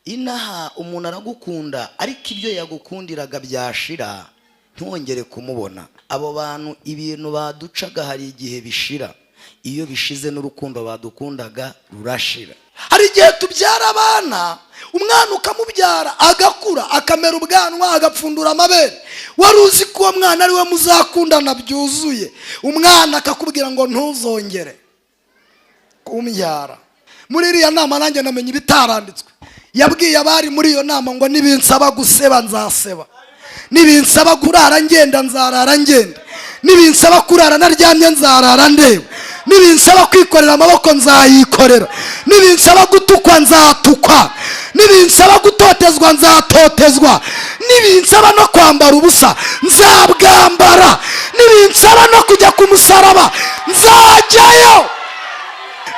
Inaha umuntu aragukunda, ariko ibyo yagukundiraga byashira ntiwongere kumubona. Abo bantu ibintu baducaga hari igihe bishira. Iyo bishize n'urukundo badukundaga rurashira. Hari igihe tubyara abana, umwana ukamubyara agakura akamera ubwanwa agapfundura amabere, wari uzi ko uwo mwana ari we muzakundana byuzuye, umwana akakubwira ngo ntuzongere kumbyara. Muri iriya nama nanjye namenye ibitaranditswe. Yabwiye abari muri iyo nama ngo nibinsaba guseba nzaseba, nibinsaba kurara ngenda nzarara ngenda, nibinsaba kurara naryamye nzarara ndeba, nibinsaba kwikorera amaboko nzayikorera, nibinsaba gutukwa nzatukwa, nibinsaba gutotezwa nzatotezwa, nibinsaba no kwambara ubusa nzabwambara, nibinsaba no kujya ku musaraba nzajyayo.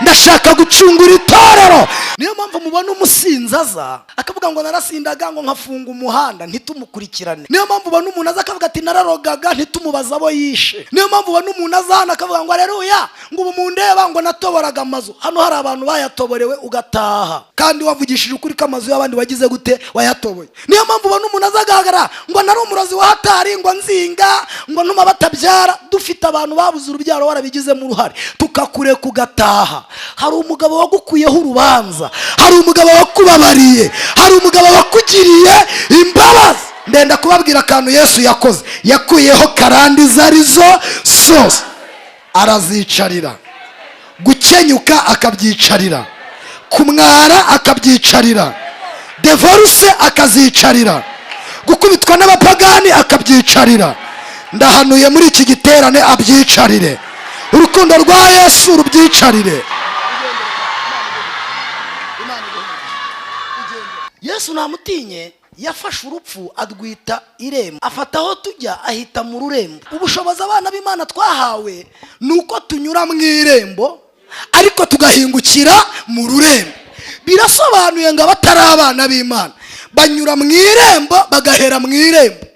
Ndashaka gucungura itorero. Niyo mpamvu mubona umusinzi aza akavuga ngo narasindaga ngo nkafunga umuhanda, ntitumukurikirane. Niyo mpamvu ubona umuntu aza akavuga ati nararogaga, ntitumubaze abo yishe. Niyo mpamvu ubona umuntu aza hano akavuga ngo areruya, ngo ubu mundeba ngo natoboraga amazu. Hano hari abantu bayatoborewe, ugataha kandi wavugishije ukuri ko amazu y'abandi wagize gute? Wayatoboye. Niyo mpamvu ubona umuntu aza agahagarara ngo nari umurozi wa hatari, ngo nzinga, ngo ntuma batabyara. Dufite abantu babuze urubyaro warabigizemo uruhare, tukakureka ugataha. Hari umugabo wagukuyeho urubanza, hari umugabo wakubabariye, hari umugabo wakugiriye imbabazi. Ndenda kubabwira akantu Yesu yakoze. Yakuyeho karande izo arizo zose arazicarira, gukenyuka akabyicarira, kumwara akabyicarira, divorce akazicarira, gukubitwa n'abapagani akabyicarira. Ndahanuye, muri iki giterane abyicarire, urukundo rwa Yesu rubyicarire. Yesu namutinye, yafashe urupfu adwita irembo, afata aho tujya ahita mu rurembo. Ubushobozi abana b'Imana twahawe ni uko tunyura mu irembo ariko tugahingukira mu rurembo. Birasobanuye ngo abatari abana b'Imana banyura mu irembo bagahera mu irembo,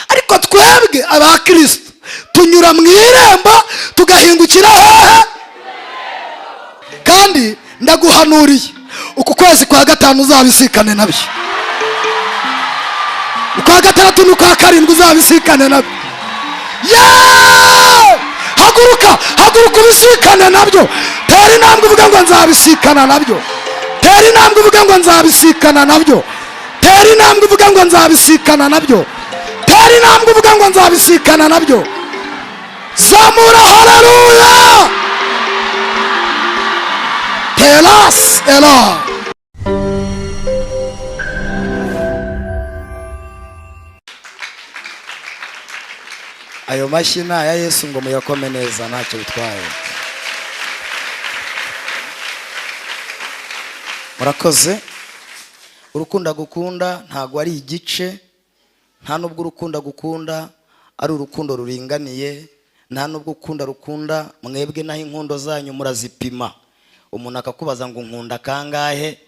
ariko twebwe abakristo tunyura mu irembo tugahingukira hehe? Kandi ndaguhanuriye, uku kwezi kwa gatanu uzabisikane nabyo, ukwa gatandatu n'ukwa karindwi uzabisikane nabyo. Yeee! Haguruka, haguruka ubisikane nabyo. Tera intambwe uvuge ngo nzabisikana nabyo. Tera intambwe uvuge ngo nzabisikana nabyo. Tera intambwe uvuge ngo nzabisikana nabyo. Tera intambwe uvuge ngo nzabisikana nabyo. Zamura haleluya. Telas ela. Ayo mashyi ni aya Yesu, ngo muyakome neza, ntacyo bitwaye. Murakoze. Urukundo agukunda ntabwo ari igice, nta nubwo urukundo agukunda ari urukundo ruringaniye, nta nubwo ukunda rukunda mwebwe. Naho inkundo zanyu murazipima, umuntu akakubaza ngo nkunda kangahe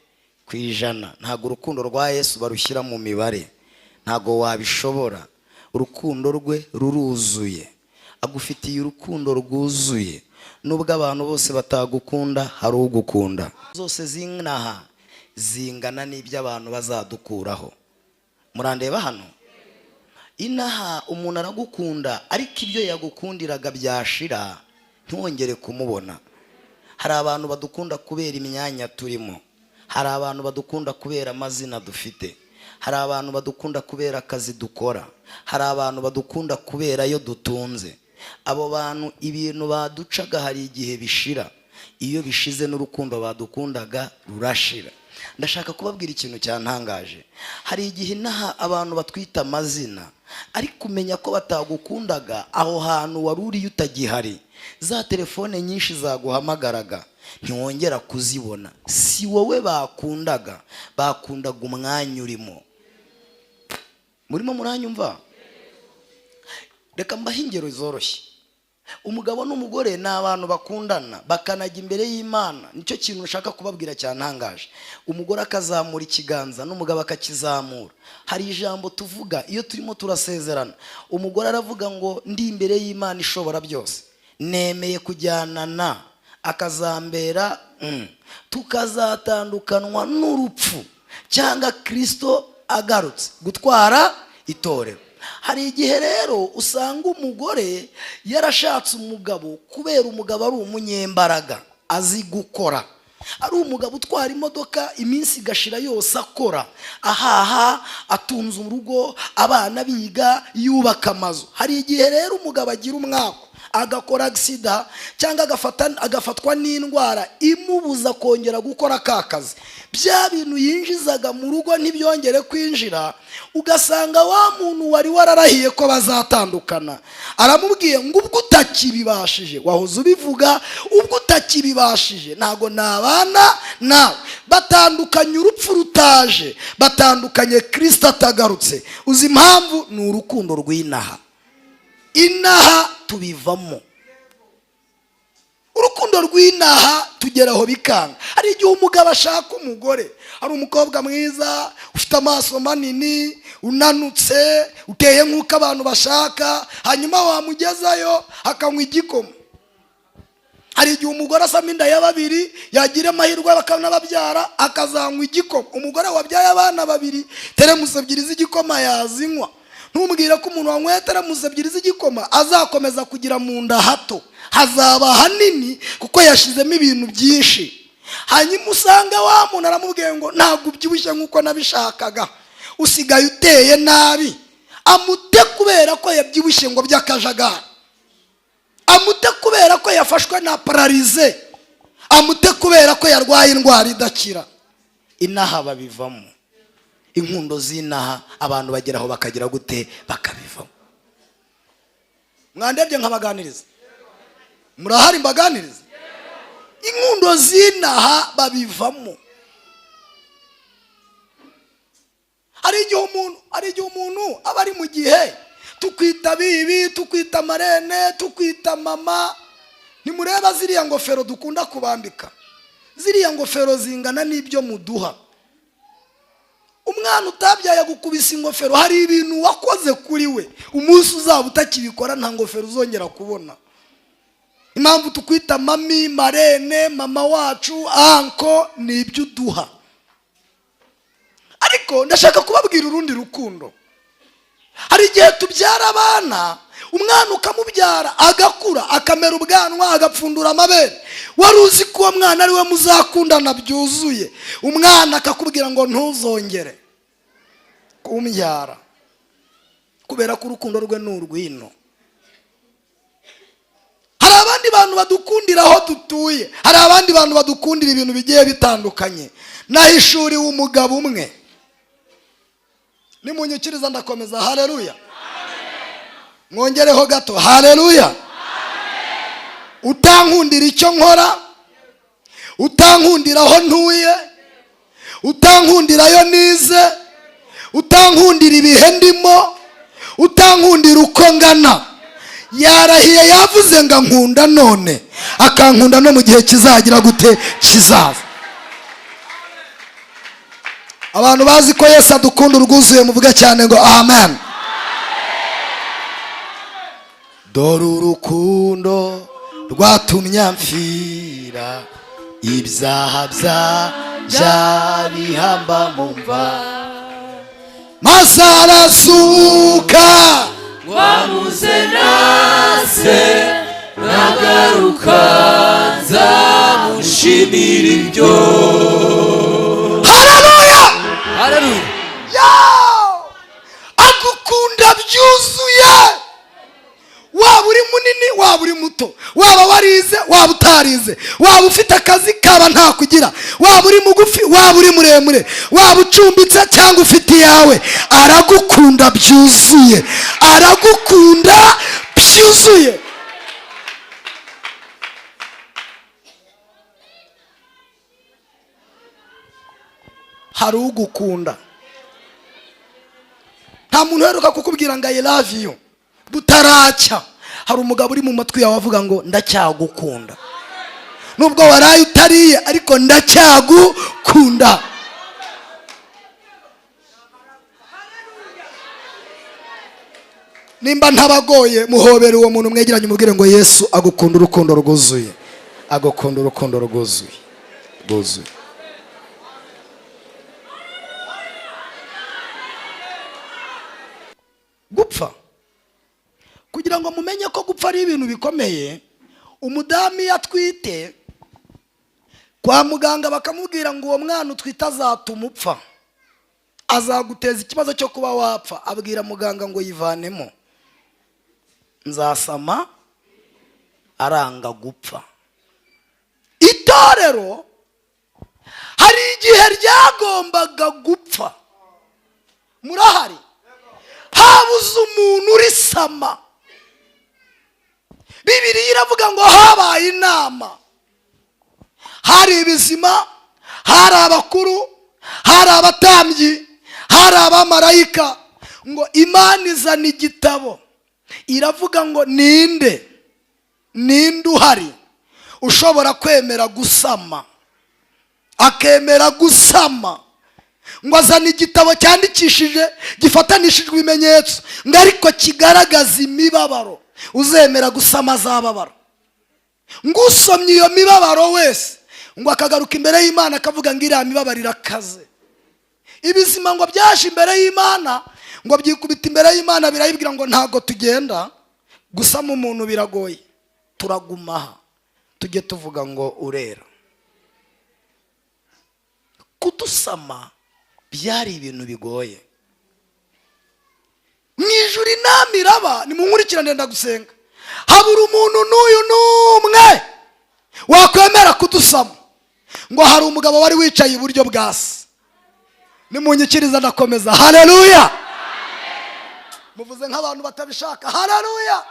ku ijana? Ntabwo urukundo rwa Yesu barushyira mu mibare, ntabwo wabishobora. Urukundo rwe ruruzuye, agufitiye urukundo rwuzuye. Nubwo abantu bose batagukunda, hari ugukunda. Zose zinaha zingana n'ibyo abantu bazadukuraho. Murandeba hano? Inaha umuntu aragukunda, ariko ibyo yagukundiraga byashira ntiwongere kumubona. Hari abantu badukunda kubera imyanya turimo, hari abantu badukunda kubera amazina dufite, hari abantu badukunda kubera akazi dukora, hari abantu badukunda kubera ayo dutunze. Abo bantu ibintu baducaga hari igihe bishira. Iyo bishize n'urukundo badukundaga rurashira. Ndashaka kubabwira ikintu cyantangaje. Hari igihe inaha abantu batwita amazina, ariko umenya ko batagukundaga aho hantu wari uriyo utagihari. Za telefone nyinshi zaguhamagaraga ntiwongera kuzibona. Si wowe bakundaga, bakundaga umwanya urimo. Murimo muranyumva? Reka mbahe ingero zoroshye. Umugabo n'umugore ni abantu bakundana bakanajya imbere y'Imana. Nicyo kintu nshaka kubabwira cyantangaje. Umugore akazamura ikiganza n'umugabo akakizamura. Hari ijambo tuvuga iyo turimo turasezerana. Umugore aravuga ngo ndi imbere y'Imana ishobora byose, nemeye kujyana na akazambera, tukazatandukanwa n'urupfu. Cyangwa Kirisito agarutse gutwara itorero. Hari igihe rero usanga umugore yarashatse umugabo kubera umugabo ari umunyembaraga, azi gukora, ari umugabo utwara imodoka, iminsi igashira yose akora, ahaha, atunze urugo, abana biga, yubaka amazu. Hari igihe rero umugabo agira umwaka agakora agisida cyangwa agafatwa n'indwara imubuza kongera gukora ka kazi, bya bintu yinjizaga mu rugo ntibyongere kwinjira. Ugasanga wa muntu wari wararahiye ko bazatandukana aramubwiye ngo: "Ubwo utakibibashije, wahoze ubivuga, ubwo utakibibashije ntabwo nabana nawe." Batandukanye urupfu rutaje, batandukanye Kirisita atagarutse. Uzi impamvu? Ni urukundo rw'inaha. Inaha tubivamo. Urukundo rw'inaha tugeraho bikanga. Hari igihe umugabo ashaka umugore, hari umukobwa mwiza ufite amaso manini, unanutse, uteye nk'uko abantu bashaka, hanyuma wamugezayo akanywa igikoma. Hari igihe umugore asama inda ya babiri, yagira amahirwe bakanababyara, akazanywa igikoma. Umugore wabyaye abana babiri, teremusi ebyiri z'igikoma yazinywa. Ntumbwire ko umuntu wanyweye teremusi ebyiri z'igikoma azakomeza kugira mu nda hato, hazaba hanini kuko yashyizemo ibintu byinshi. Hanyuma usanga wa muntu aramubwiye ngo: "Ntabwo ubyibushye nk'uko nabishakaga, usigaye uteye nabi." Amute kubera ko yabyibushye ngo by'akajagari, amute kubera ko yafashwe na paralysie, amute kubera ko yarwaye indwara idakira. Inaha babivamo. Inkundo z'inaha abantu bageraho bakagira gute? Bakabivamo. Mwandebye nkabaganiriza? Murahari mbaganiriza? Inkundo z'inaha babivamo. Hari igihe umuntu aba ari mu gihe tukwita bibi, tukwita marraine, tukwita mama. Ntimureba ziriya ngofero dukunda kubambika? Ziriya ngofero zingana n'ibyo muduha. Umwana utabyaye agukubisa ingofero, hari ibintu wakoze kuri we. Umunsi uzaba utakibikora, nta ngofero uzongera kubona. Impamvu tukwita mami, marraine, mama wacu, uncle, ni ibyo uduha. Ariko ndashaka kubabwira urundi rukundo. Hari igihe tubyara abana, umwana ukamubyara agakura, akamera ubwanwa, agapfundura amabere. Wari uzi ko uwo mwana ari we muzakundana byuzuye. Umwana akakubwira ngo: "Ntuzongere kumbyara," kubera ko urukundo rwe ni urwino. Hari abandi bantu badukundira aho dutuye, hari abandi bantu badukundira ibintu bigiye bitandukanye. Nahishuriwe umugabo umwe. Nimunyukiriza ndakomeza. Hareruya! Mwongereho gato, hareruya! Utankundira icyo nkora, utankundira aho ntuye, utankundira ayo nize, utankundira ibihe ndimo, utankundira uko ngana, yarahiye, yavuze ngo ankunda none, akankunda no mu gihe kizagira gute? Kizaza. Abantu bazi ko Yesu adukunda urwuzuye, muvuge cyane ngo amen. Dore urukundo rwatumye amfira, ibyaha bya bihamba mu mva, maze arazuka. Wamuze nase nagaruka nzamushimira ibyo. Haleluya! Haleluya! Agukunda byuzuye, waba uri munini, waba uri muto, waba warize, waba utarize, waba ufite akazi, kaba ntakugira, waba uri mugufi, waba uri muremure, waba ucumbitse cyangwa ufite iyawe, aragukunda byuzuye, aragukunda byuzuye. Hari ugukunda. Nta muntu uheruka kukubwira ngo "I love you" butaracya? Hari umugabo uri mu matwi yawe avuga ngo: "Ndacyagukunda nubwo waraye utariye, ariko ndacyagukunda." Nimba ntabagoye, muhobere uwo muntu mwegeranye, umubwire ngo: "Yesu agukunda urukundo rwuzuye, agukunda urukundo rwuzuye, rwuzuye." Kugira ngo mumenye ko gupfa ari ibintu bikomeye, umudamu iyo atwite, kwa muganga bakamubwira ngo uwo mwana utwite azatuma upfa, azaguteza ikibazo cyo kuba wapfa, abwira muganga ngo yivanemo, nzasama aranga gupfa. Itorero hari igihe ryagombaga gupfa. Murahari? Habuze umuntu urisama. Bibiliya iravuga ngo habaye inama, hari ibizima, hari abakuru, hari abatambyi, hari abamarayika, ngo Imana izana igitabo, iravuga ngo ninde, ninde uhari ushobora kwemera gusama, akemera gusama? Ngo azana igitabo cyandikishije, gifatanishijwe ibimenyetso, ngo ariko kigaragaza imibabaro uzemera gusama azababara. Ngo usomye iyo mibabaro wese, ngo akagaruka imbere y'Imana akavuga ngo iriya mibabaro irakaze. Ibizima ngo byaje imbere y'Imana, ngo byikubita imbere y'Imana, birayibwira ngo ntabwo tugenda, gusama umuntu biragoye, turaguma aha tujye tuvuga ngo urera. Kudusama byari ibintu bigoye. Mu ijuru inama iraba, nimunkurikirane, ndagusenga, habura umuntu n'uyu n'umwe wakwemera kudusama. Ngo hari umugabo wari wicaye iburyo bwa se. Nimunyikiriza ndakomeza. Haleluya! Muvuze nk'abantu batabishaka. Haleluya!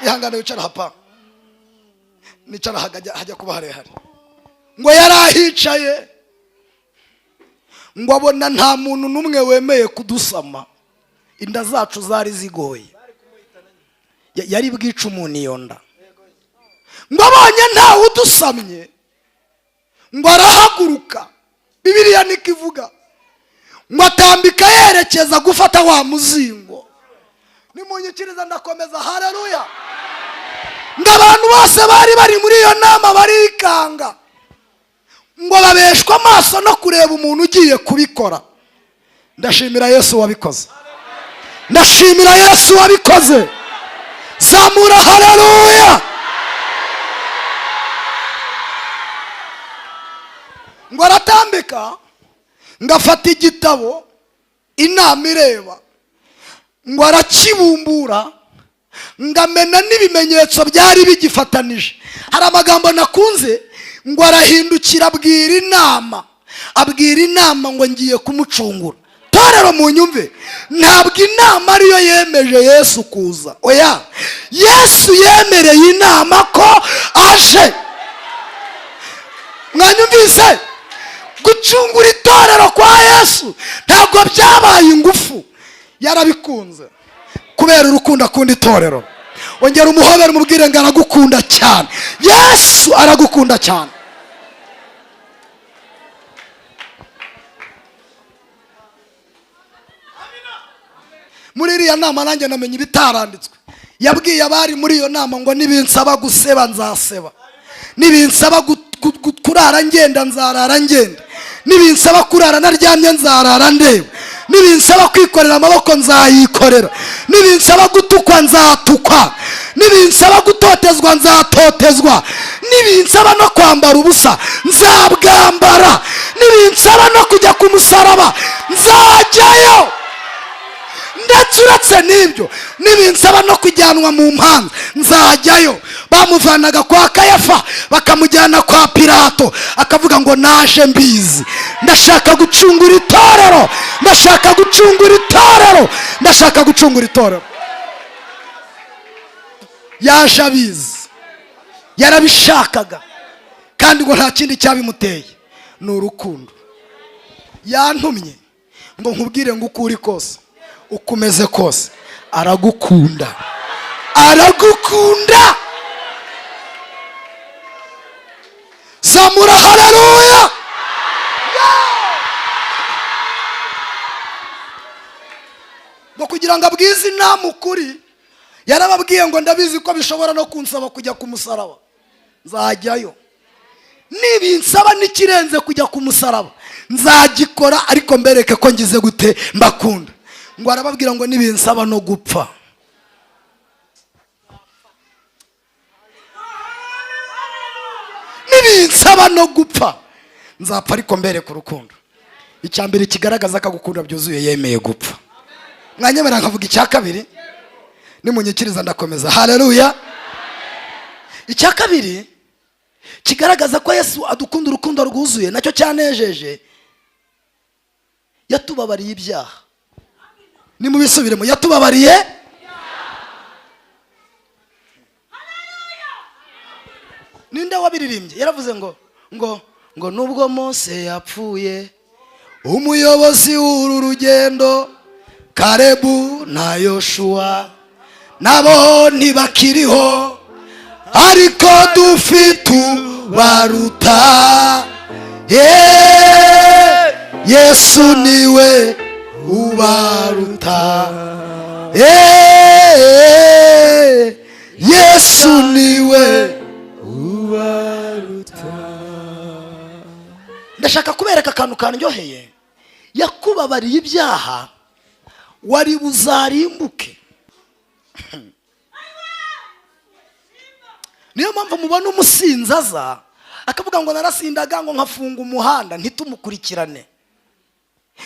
Ihangane, wicara hapa, nicara hajya kuba harehare. Ngo yari ahicaye, ngo abona nta muntu n'umwe wemeye kudusama, inda zacu zari zigoye. Yari bwice umuntu iyo nda. Ngo abonye ntawe udusamye, ngo arahaguruka, Bibiliya niko ivuga, ngo atambika yerekeza gufata wa muzingo. Nimunyikiriza ndakomeza. Haleluya! Ngo abantu bose bari bari muri iyo nama barikanga, ngo babeshwe amaso no kureba umuntu ugiye kubikora. Ndashimira Yesu wabikoze, ndashimira Yesu wabikoze. Zamura haleluya! Ngo aratambika, ngo afata igitabo inama ireba, ngo arakibumbura, ngo amena n'ibimenyetso byari bigifatanije. Hari amagambo nakunze, ngo arahindukira abwira inama, abwira inama ngo ngiye kumucungura. Torero munyumve, ntabwo inama ariyo yemeje Yesu kuza, oya, Yesu yemereye inama ko aje. Mwanyumvise? Gucungura itorero kwa Yesu ntabwo byabaye ingufu, yarabikunze kubera urukundo akunda itorero. Ongera umuhobere, umubwire ngo aragukunda cyane. Yesu aragukunda cyane. Muri iriya nama nanjye namenye ibitaranditswe. Yabwiye abari muri iyo nama ngo nibinsaba guseba nzaseba, nibinsaba kurara ngenda nzarara ngenda, nibinsaba kurara naryamye nzarara ndeba, nibinsaba kwikorera amaboko nzayikorera, nibinsaba gutukwa nzatukwa, nibinsaba gutotezwa nzatotezwa, nibinsaba no kwambara ubusa nzabwambara, nibinsaba no kujya ku musaraba nzajyayo, ndetse uretse n'ibyo nibinsaba no kujyanwa mu mpanga nzajyayo. Bamuvanaga kwa Kayafa bakamujyana kwa Pilato, akavuga ngo naje mbizi, ndashaka gucungura itorero, ndashaka gucungura itorero, ndashaka gucungura itorero. Yaje abizi, yarabishakaga, kandi ngo nta kindi cyabimuteye ni urukundo. Yantumye ngo nkubwire ngo uko uri kose, uko umeze kose, aragukunda, aragukunda. Zamura haleluya! Ngo kugira ngo abwize inama ukuri, yarababwiye ngo ndabizi ko bishobora no kunsaba kujya ku musaraba, nzajyayo. Nibinsaba n'ikirenze kujya ku musaraba nzagikora, ariko mbereke ko ngize gute mbakunda. Ngo arababwira ngo nibinsaba no gupfa Nibinsaba no gupfa nzapfa, ariko mbereka urukundo. Icya mbere kigaragaza ko agukunda byuzuye, yemeye gupfa. Mwanyemera nkavuga icya kabiri? Nimunyikiriza ndakomeza. Haleluya. Icya kabiri kigaragaza ko Yesu adukunda urukundo rwuzuye, nacyo cyanejeje: yatubabariye ibyaha. Nimubisubiremo, yatubabariye. Ninde wabiririmbye? Yaravuze ngo nubwo Mose yapfuye, umuyobozi w'uru rugendo, Karebu na Yoshuwa nabo ntibakiriho, ariko dufite ubaruta. Yeah, Yesu niwe ubaruta. Yeah, Yesu niwe Ubaruta. Ndashaka kubereka akantu kandyoheye. Yakubabariye ibyaha wari buzarimbuke. Niyo mpamvu mubona umusinzi aza akavuga ngo narasindaga, ngo nkafunga umuhanda, ntitumukurikirane.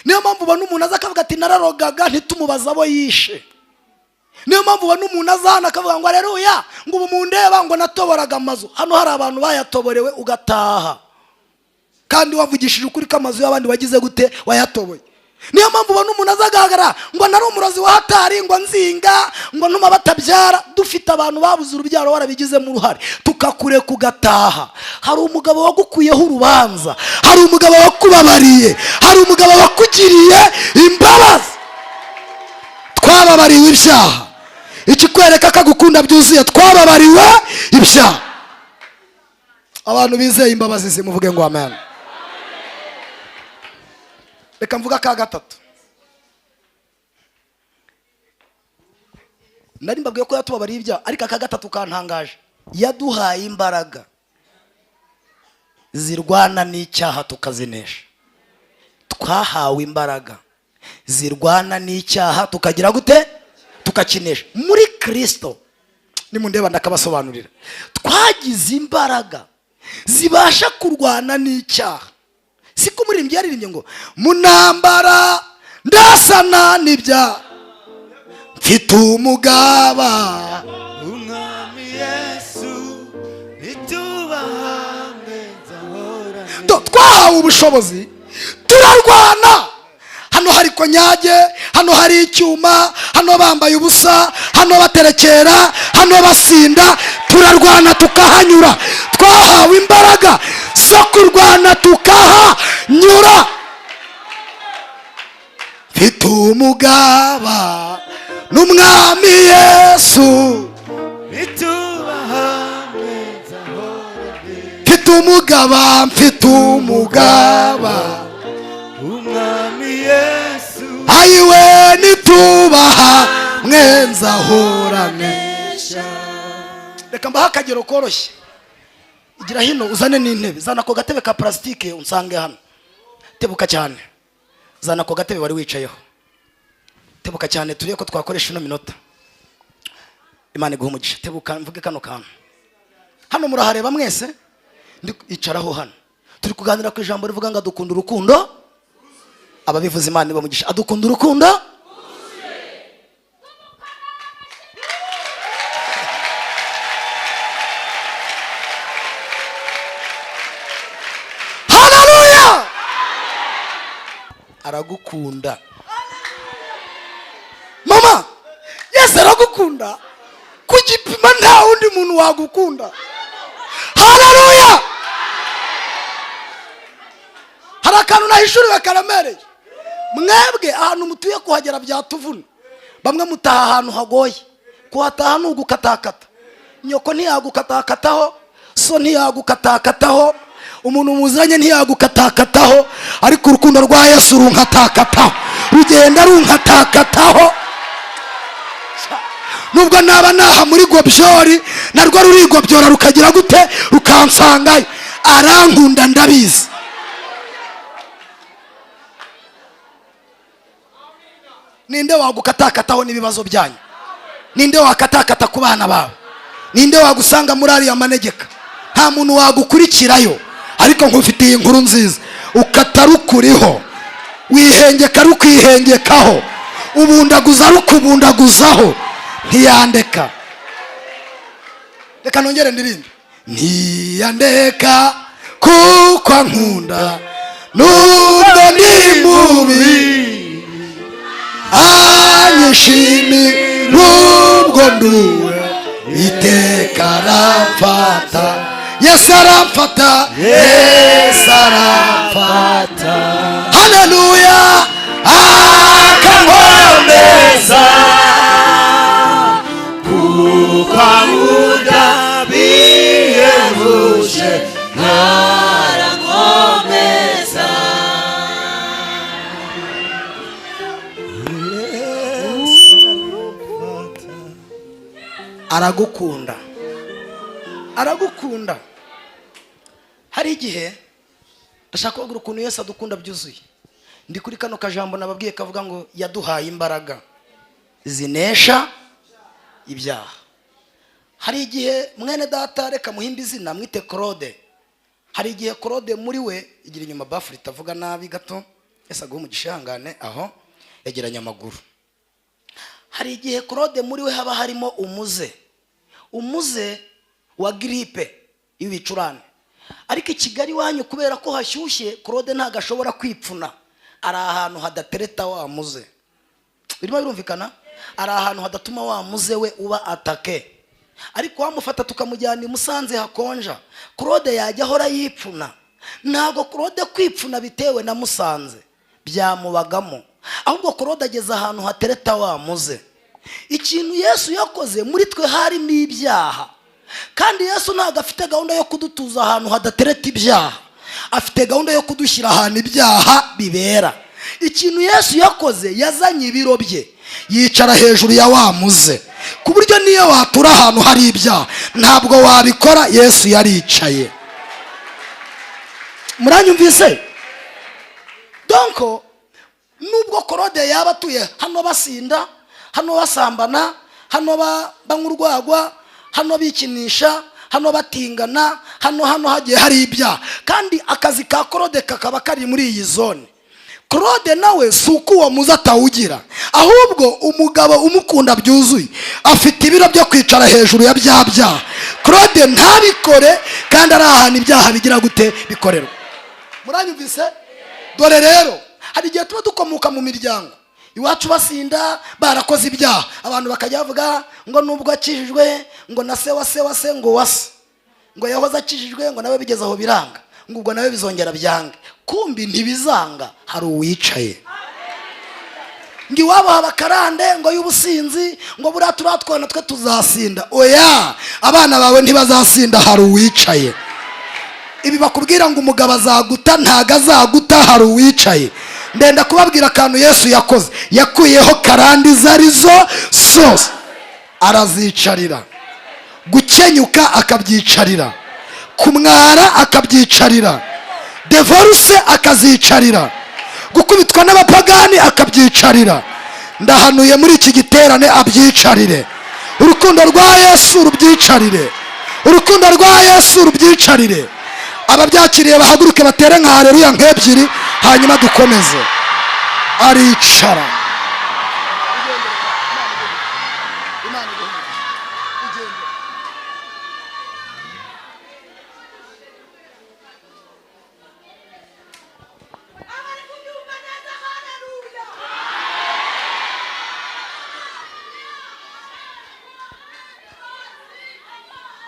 Niyo mpamvu ubona umuntu aza akavuga ati nararogaga, ntitumubaze abo yishe. Niyo mpamvu ubona umuntu aza hano akavuga ngo areruya, ngo ubu mundeba, ngo natoboraga amazu. Hano hari abantu bayatoborewe, ugataha kandi wavugishije ukuri ko amazu y'abandi wagize gute? Wayatoboye. Niyo mpamvu ubona umuntu aza agahagarara ngo nari umurozi wa hatari, ngo nzinga, ngo ntuma batabyara. Dufite abantu babuze urubyaro warabigizemo uruhare, tukakureka ugataha. Hari umugabo wagukuyeho urubanza, hari umugabo wakubabariye, hari umugabo wakugiriye imbabazi. Twababariwe ibyaha. Ikikwereka ko agukunda byuzuye, twababariwe ibyaha. Abantu bizeye imbabazi zimuvuge ngo amen. Reka mvuga ka gatatu. Nari mbabwiye ko yatubabariye ibyaha, ariko aka gatatu kantangaje: yaduhaye imbaraga zirwana n'icyaha tukazinesha. Twahawe imbaraga zirwana n'icyaha tukagira gute? Tukakinesha muri Kirisito. Nimundeba ndakabasobanurira. Twagize imbaraga zibasha kurwana n'icyaha. Siko umuririmbyi yaririmbye ngo munambara ndasana n'ibyaha, mfite umugaba Umwami Yesu, nituba hamwe nzahorane. Twahawe ubushobozi, turarwana. Hano hari konyage, hano hari icyuma, hano bambaye ubusa, hano baterekera, hano basinda, turarwana tukahanyura. Twahawe imbaraga zo kurwana tukahanyura. Mfite umugaba n'umwami Yesu. Nituba hamwe nzahorane. Mfite umugaba, mfite umugaba Umwami Yesu. Ayiwe, nitubaha mwenzahorane. Reka mbahe akagero koroshye. Igira hino, uzane n'intebe. Zana ako gatebe ka purasitike unsange hano. Tebuka cyane, zana ako gatebe wari wicayeho. Tebuka cyane, turebe ko twakoresha ino minota. Imana iguha umugisha. Tebuka mvuge kano kantu. Hano murahareba mwese? Ndi icaraho hano. Turi kuganira ku ijambo rivuga ngo adukunda urukundo. Ababivuze, Imana ibamugisha. Adukunda urukundo. Haleluya! Aragukunda mama, Yesu aragukunda ku gipima nta wundi muntu wagukunda. Haleluya! Hari akantu nahishuriwe karamereye. Mwebwe ahantu mutuye kuhagera byatuvuna. Bamwe mutaha ahantu hagoye kuhataha, ni ugukatakata. Nyoko ntiyagukatakataho, so ntiyagukatakataho, umuntu muziranye ntiyagukatakataho, ariko urukundo rwa Yesu runkatakataho, rugenda runkatakataho. Nubwo naba naha muri gobyori, narwo rurigobyora rukagira gute? Rukansangayo. Arankunda, ndabizi. Ninde wagukatakataho n'ibibazo byanyu? Ninde wakatakata ku bana bawe? Ninde wagusanga muri ariya manegeka? Nta Nta muntu wagukurikirayo, ariko nkufitiye inkuru nziza. Ukata rukuriho, wihengeka rukwihengekaho, ubundaguza rukubundaguzaho, ntiyandeka. Reka nongere ndirimbe. Ntiyandeka kuko ankunda, nubwo ndi mubi, anyishimira ubwo nduwe, iteka aramfata. Yesu aramfata, Yesu aramfata, haleluya, akankomeza kuko ankunda bihebuje, arankomeza. Aragukunda, aragukunda. Hari igihe ndashaka kubabwira ukuntu Yesu adukunda byuzuye. Ndi kuri kano kajambo nababwiye kavuga ngo yaduhaye imbaraga zinesha ibyaha. Hari igihe mwene data, reka muhimbe izina mwite Claude. Hari igihe Claude muri we igira inyuma bafure itavuga nabi gato, Yesu aguhe umugisha, ihangane aho yegeranya amaguru. Hari igihe Claude muri we haba harimo umuze, umuze wa gripe y'ibicurane, ariko i Kigali iwanyu kubera ko hashyushye, Claude ntabwo ashobora kwipfuna, ari ahantu hadatereta wa muze. Birimo birumvikana? Ari ahantu hadatuma wa muze we uba atake. Ariko wamufata tukamujyana i Musanze hakonja, Claude yajya ahora yipfuna. Ntabwo Claude kwipfuna bitewe na Musanze byamubagamo, ahubwo Claude ageze ahantu hatereta wa muze. Ikintu Yesu yakoze muri twe harimo ibyaha, kandi Yesu ntabwo afite gahunda yo kudutuza ahantu hadatereta ibyaha, afite gahunda yo kudushyira ahantu ibyaha bibera. Ikintu Yesu yakoze, yazanye ibiro bye yicara hejuru ya wa muze, ku buryo niyo watura ahantu hari ibyaha ntabwo wabikora. Yesu yaricaye. Muranyumvise? Donc nubwo Claude yaba atuye hano basinda, hano basambana, hano banywa urwagwa, hano bikinisha, hano batingana, hano hagiye hari ibyaha, kandi akazi ka Claude kakaba kari muri iyi zone, Claude nawe si uko uwo muze atawugira, ahubwo umugabo umukunda byuzuye afite ibiro byo kwicara hejuru ya bya byaha. Claude ntabikore kandi ari ahantu ibyaha bigira gute bikorerwa. Muranyumvise? Dore rero hari igihe tuba dukomoka mu miryango iwacu basinda, barakoze ibyaha, abantu bakajya bavuga ngo nubwo akijijwe, ngo na se wa se wa se ngo wase ngo yahoze akijijwe, ngo nawe bigeze aho biranga, ngo ubwo nawe bizongera byange. Kumbi ntibizanga, hari uwicaye. Ngo iwabo haba akarande ngo y'ubusinzi, ngo buriya turatwana twe tuzasinda. Oya, abana bawe ntibazasinda, hari uwicaye. Ibi bakubwira ngo umugabo azaguta, ntago azaguta, hari uwicaye. Ndenda kubabwira akantu Yesu yakoze, yakuyeho karande izo arizo zose arazicarira. Gukenyuka akabyicarira, kumwara akabyicarira, divorce akazicarira, gukubitwa n'abapagani akabyicarira. Ndahanuye muri iki giterane abyicarire. Urukundo rwa Yesu rubyicarire, urukundo rwa Yesu rubyicarire. Ababyakiriye bahaguruke batere nka haleluya nk'ebyiri, hanyuma dukomeze. Aricara.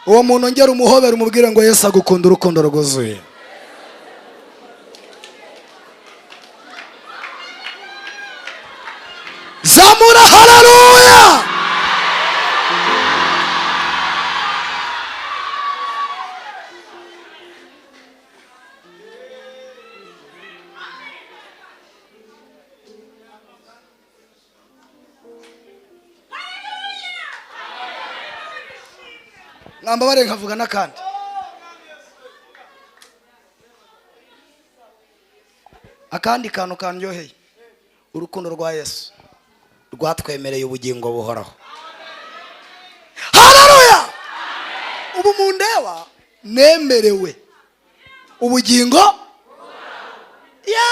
Uwo muntu ongera umuhobera, umubwire ngo Yesu agukunda urukundo rwuzuye. Zamura haleluya. Mwambabare nkavuga n'akandi. Akandi kantu kandyoheye, urukundo rwa Yesu rwatwemereye ubugingo buhoraho. Haleluya! Ubu mundeba Nemerewe ubugingo ya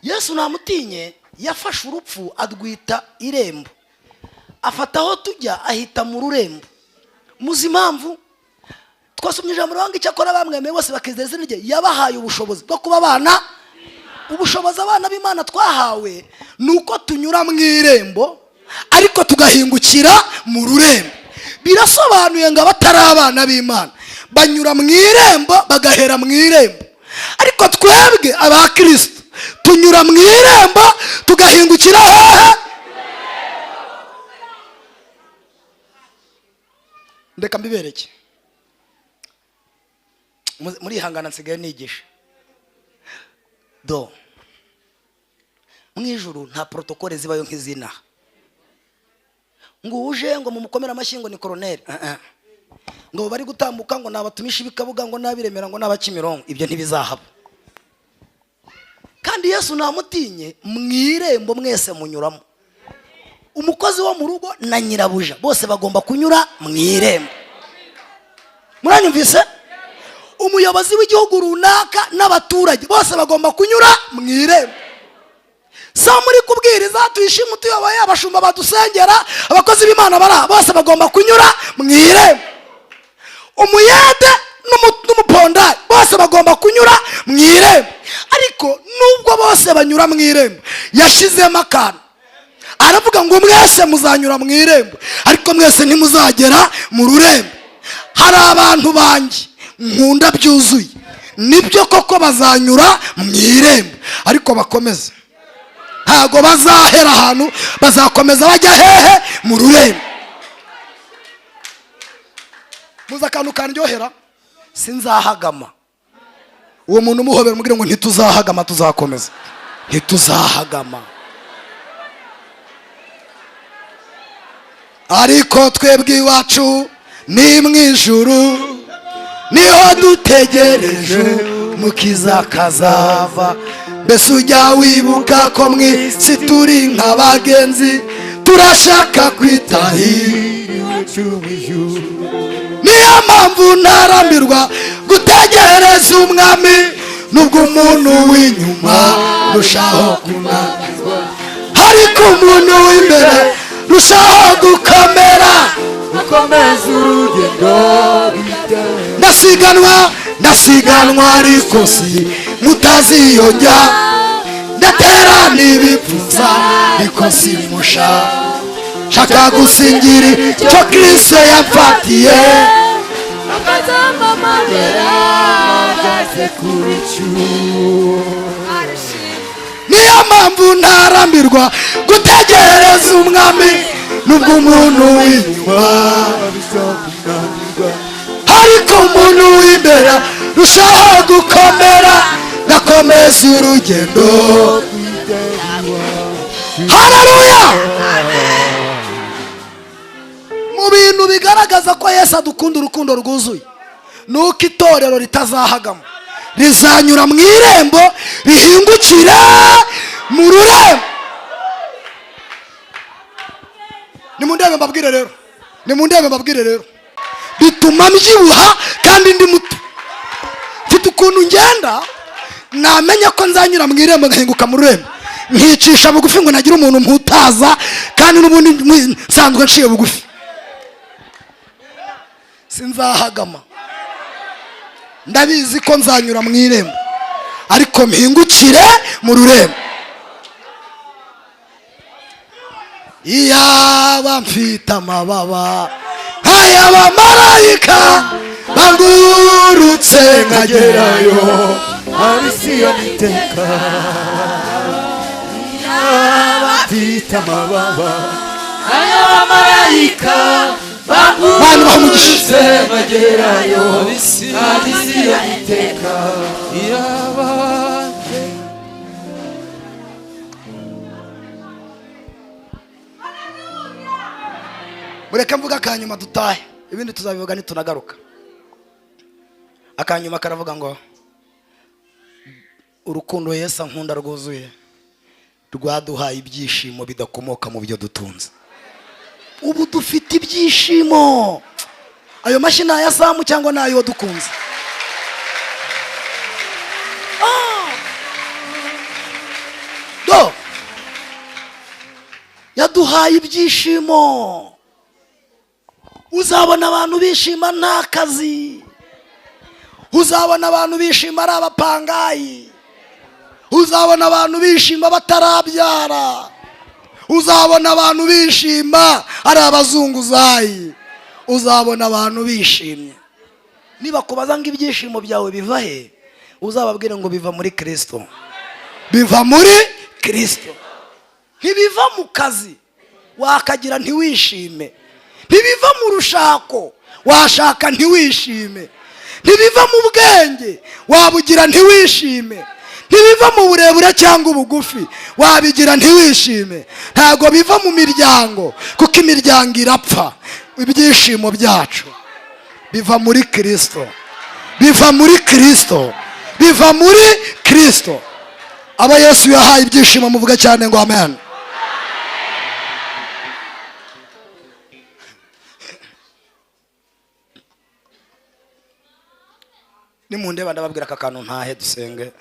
Yesu. Namutinye yafashe urupfu adwita irembo, afata aho tujya ahita mu rurembo. Muzi impamvu? Twasomye ijambo rivuga ngo icyakora bamwemeye bose bakizera izina rye, yabahaye ubushobozi bwo kuba abana. Ubushobozi abana b'Imana twahawe ni uko tunyura mu irembo ariko tugahingukira mu rurembo. Birasobanuye ngo abatari abana b'Imana banyura mu irembo bagahera mu irembo, ariko twebwe aba Kirisito tunyura mu irembo tugahingukira hehe? Ndeka mbibereke. Murihangana, nsigaye nigisha do mu ijuru nta protocole zibayo nk'izinaha ngo uje ngo mumukomere amashyi ngo ni koroneri. Ah, ah. Ngo bari gutambuka ngo nabatumisha ibikabuga ngo n'abiremera ngo n'abakimironko, ibyo ntibizahaba. Kandi Yesu namutinye, mu irembo mwese munyuramo. Umukozi wo mu rugo na nyirabuja bose bagomba kunyura mu irembo. Muranyumvise? Umuyobozi w'igihugu runaka n'abaturage bose bagomba kunyura mu irembo. Sa muri kubwiriza tuyishime utuyoboye, abashumba badusengera, abakozi b'Imana bari aha, bose bagomba kunyura mu irembo. Umuyede n'umupondari bose bagomba kunyura mu irembo. Ariko nubwo bose banyura mu irembo, yashyizemo akantu aravuga ngo mwese muzanyura mu irembo ariko mwese ntimuzagera mu rurembo. Hari abantu banjye nkunda byuzuye, nibyo koko bazanyura mu irembo ariko bakomeze, ntago bazahera ahantu, bazakomeza bajya hehe? Mu rurembo. Muzi akantu kandyohera? Sinzahagama. Uwo muntu umuhobera umubwire ngo ntituzahagama, tuzakomeza, ntituzahagama. Ariko twebwe iwacu ni mu ijuru, niho dutegereje Mukiza kazava. Mbese ujya wibuka ko mu isi turi nk'abagenzi, turashaka kwitahira iwacu mu ijuru. Niyo mpamvu ntarambirwa gutegereza Umwami, nubwo umuntu w'inyuma rushaho kunanirwa, ariko umuntu w'imbere rushaho gukomera. Ukomeza urugendo bitera. Ndasiganwa, ndasiganwa ariko si mutaziyongera, ndatera n'ibipfuza ariko simusha, shaka gusingira icyo Kristo yamfatiye. Akazamamagara gaze ku bicu. Niyo mpamvu ntarambirwa gutegereza Umwami, nubwo umuntu w'inyuma Bizakunanirwa, ariko umuntu w'imbere rushaho gukomera, ngakomeza urugendo. Haleluya! Mu bintu bigaragaza ko Yesu adukunda urukundo rwuzuye ni uko itorero ritazahagama, rizanyura mu irembo rihingukira mu rurembo. Nimundebe mbabwire rero, nimundebe mbabwire rero, bituma mbyibuha kandi ndi muto. Mfite ukuntu ngenda namenya ko nzanyura mu irembo ngahinguka mu rurembo, nkicisha bugufi ngo nagira umuntu mputaza, kandi n'ubundi nsanzwe nciye bugufi. Sinzahagama, ndabizi ko nzanyura mu irembo ariko mpingukire mu rurembo. Iyaba mfite amababa nk'ay'abamarayika bagurutse nkagerayo, Abisiyoni iteka. Yaba mfite amababa Abamarayika Bana baha umugisha. bagurutse bagerayo, abisiyoni iteka. Mureke mvuga akanyuma dutahe, ibindi tuzabivuga nitunagaruka. Akanyuma karavuga ngo urukundo Yesu ankunda rwuzuye rwaduhaye ibyishimo bidakomoka mu byo dutunze. Ubu dufite ibyishimo. Ayo mashyi ni aya Samu cyangwa ni ayo dukunze? Do yaduhaye ibyishimo. Uzabona abantu bishima nta kazi, uzabona abantu bishima ari abapangayi, uzabona abantu bishima batarabyara, uzabona abantu bishima ari abazunguzayi, uzabona abantu bishimye. Niba kubaza ngo ibyishimo byawe biva he, uzababwire ngo biva muri Kristo. Biva muri Kristo. Ntibiva mu kazi wakagira ntiwishime, ntibiva mu rushako washaka ntiwishime, ntibiva mu bwenge wabugira ntiwishime, ntibiva mu burebure cyangwa ubugufi wabigira ntiwishime, ntago biva mu miryango kuko imiryango irapfa. Ibyishimo byacu biva muri Kristo, biva muri Kristo, biva muri Kristo. Aba Yesu yahaye ibyishimo muvuga cyane ngo amen. Nimundeba ndababwira aka kantu ntahe dusenge,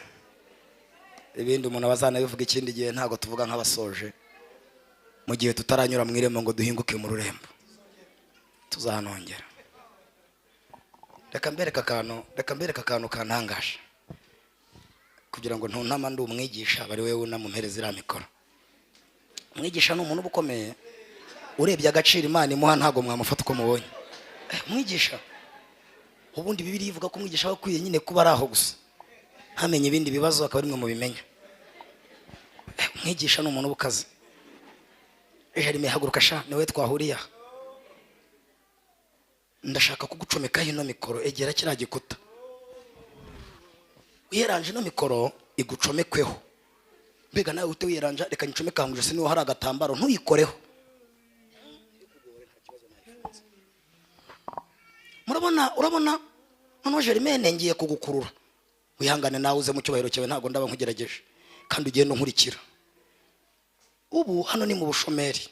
ibindi umuntu abazanabivuga ikindi gihe, ntago tuvuga nk'abasoje mu gihe tutaranyura mu irembo ngo duhinguke mu rurembo, tuzanongera. Reka mbereke akantu, reka mbereke akantu kantangaje kugira ngo ntuntama ndi umwigisha bari wewe unamumpereza iriya mikoro. Umwigisha ni umuntu uba ukomeye, urebye agaciro Imana imuha ntago mwamufata uko mubonye. Umwigisha ubundi Bibiliya ivuga ko umwigisha aba akwiye nyine kuba ari aho gusa, ntamenye ibindi bibazo akaba arimwe mubimenya. Umwigisha ni umuntu uba ukaze. Jeremy haguruka sha, niwe twahuriye aha. Ndashaka kugucomekaho ino mikoro, egera kiriya gikuta. Wiyeranje ino mikoro igucomekweho. Mbega nawe ute wiyeranja, reka nyicomeke aho ijosi niho hari agatambaro, ntuyikoreho. Murabona, urabona noneho Jermaine ngiye kugukurura. Wihangane nawe uze mu cyubahiro cyawe, ntago ndaba nkugerageje kandi ugenda unkurikira. Ubu hano ni mu bushomeri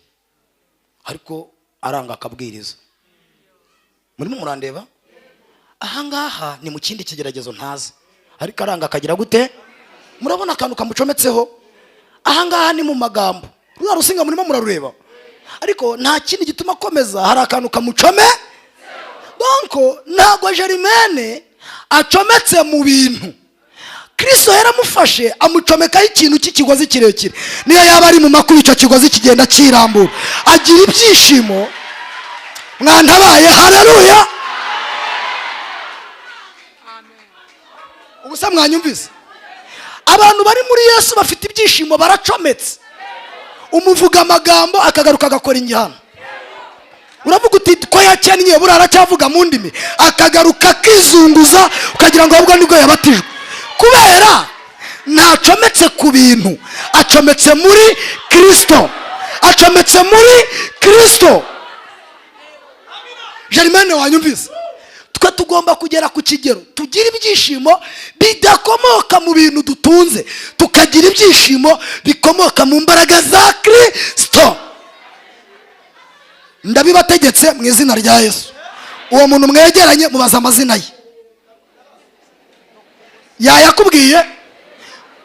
ariko aranga akabwiriza. Murimo murandeba? Ahangaha ni mu kindi kigeragezo ntazi, ariko aranga akagira gute? Murabona akantu kamucometseho? Ahangaha ni mu magambo, ruriya rusinga murimo murarureba, ariko nta kindi gituma akomeza, hari akantu kamucome. Donc ntago Jermaine acometse mu bintu. Kristo yaramufashe amucomekaho ikintu cy'ikigozi kirekire, niyo yaba ari mu makuba icyo kigozi kigenda kirambura, agira ibyishimo. Mwantabaye, haleluya. Ubusa mwanyumvise? Abantu bari muri Yesu bafite ibyishimo, baracometse. Umuvuga amagambo akagaruka agakora injyana. Uravuga uti ko yakennye buriya aracyavuga mu ndimi, akagaruka akizunguza ukagira ngo ahubwo nibwo yabatijwe, kubera ntacometse ku bintu, acometse muri Kristo, acometse muri Kristo. Jermaine wanyumvise? Twe tugomba kugera ku kigero tugira ibyishimo bidakomoka mu bintu dutunze, tukagira ibyishimo bikomoka mu mbaraga za Kristo. Ndabibategetse mu izina rya Yesu. Uwo muntu mwegeranye mubaza amazina ye, yayakubwiye,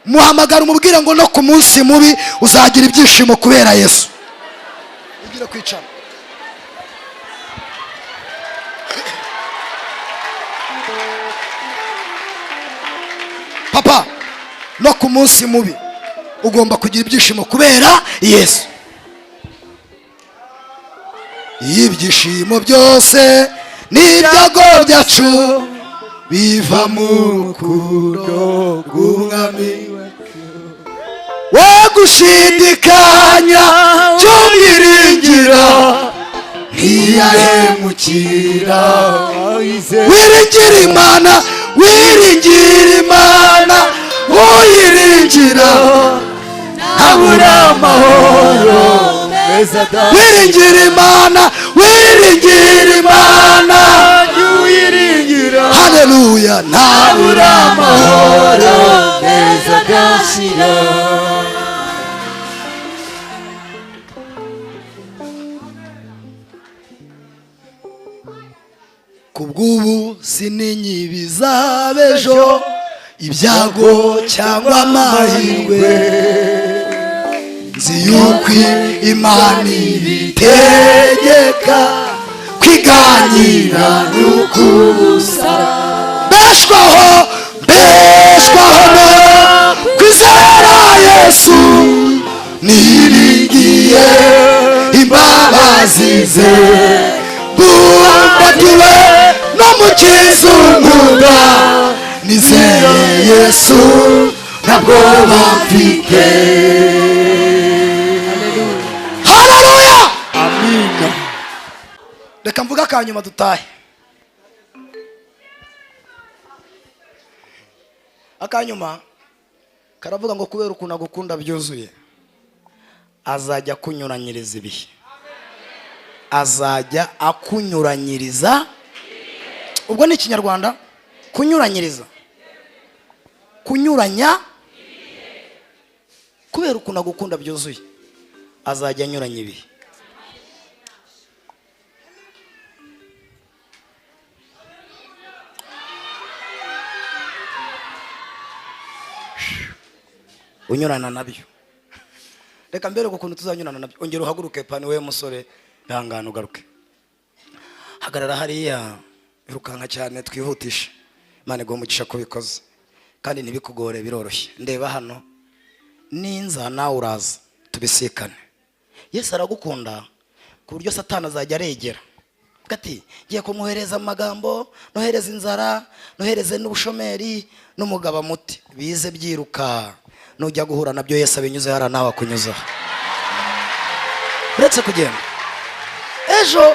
muhamagara umubwire ngo no ku munsi mubi uzagira ibyishimo kubera Yesu. Ugire kwicara. Papa, no ku munsi mubi ugomba kugira ibyishimo kubera Yesu. Ibyishimo byose n'ibyago byacu biva mu rukundo rw'Umwami. We gushidikanya cy'umwiringira ntiyahemukira. Wiringira Imana, wiringira Imana, uyiringira ntabura amahoro. Wiringira Imana, wiringira Imana, uyiringira, haleluya, ntabura amahoro meza adashira. Sininyibizabejo ibyago cyangwa amahirwe, nzi yuko Imana ibitegeka, kwiganyira n'ukubusa. Mbeshwaho, mbeshwaho no kwizera Yesu, niringiye imbabazi ze, bumbatiwe n'Umukiza unkunda, nizeye Yesu ntabwo bamfite. Haleluya, Amina. Reka mvuge akanyuma dutahe. Akanyuma karavuga ngo kubera ukuntu agukunda byuzuye, azajya akunyuranyiriza ibihe, azajya akunyuranyiriza. Ubwo ni Ikinyarwanda, kunyuranyiriza, kunyuranya. Kubera ukuntu agukunda byuzuye, azajya anyuranya ibihe. Unyurana nabyo. Reka mbere ukuntu tuzanyurana nabyo. Ongera uhaguruke pani, we musore, ihangane ugaruke, hagarara hariya, irukanka cyane, twihutishe. Imana iguhe umugisha kubikoze kandi ntibikugore, biroroshye. Ndeba hano, ninza nawe uraza tubisikane. Yesu aragukunda ku buryo Satani azajya aregera avuga ati ngiye kumwohereza amagambo, nohereza inzara, nohereze n'ubushomeri n'umugabo muti, bize byiruka. Nujya guhura nabyo, Yesu abinyuze hariya nawe akunyuzaho. Uretse kugenda ejo,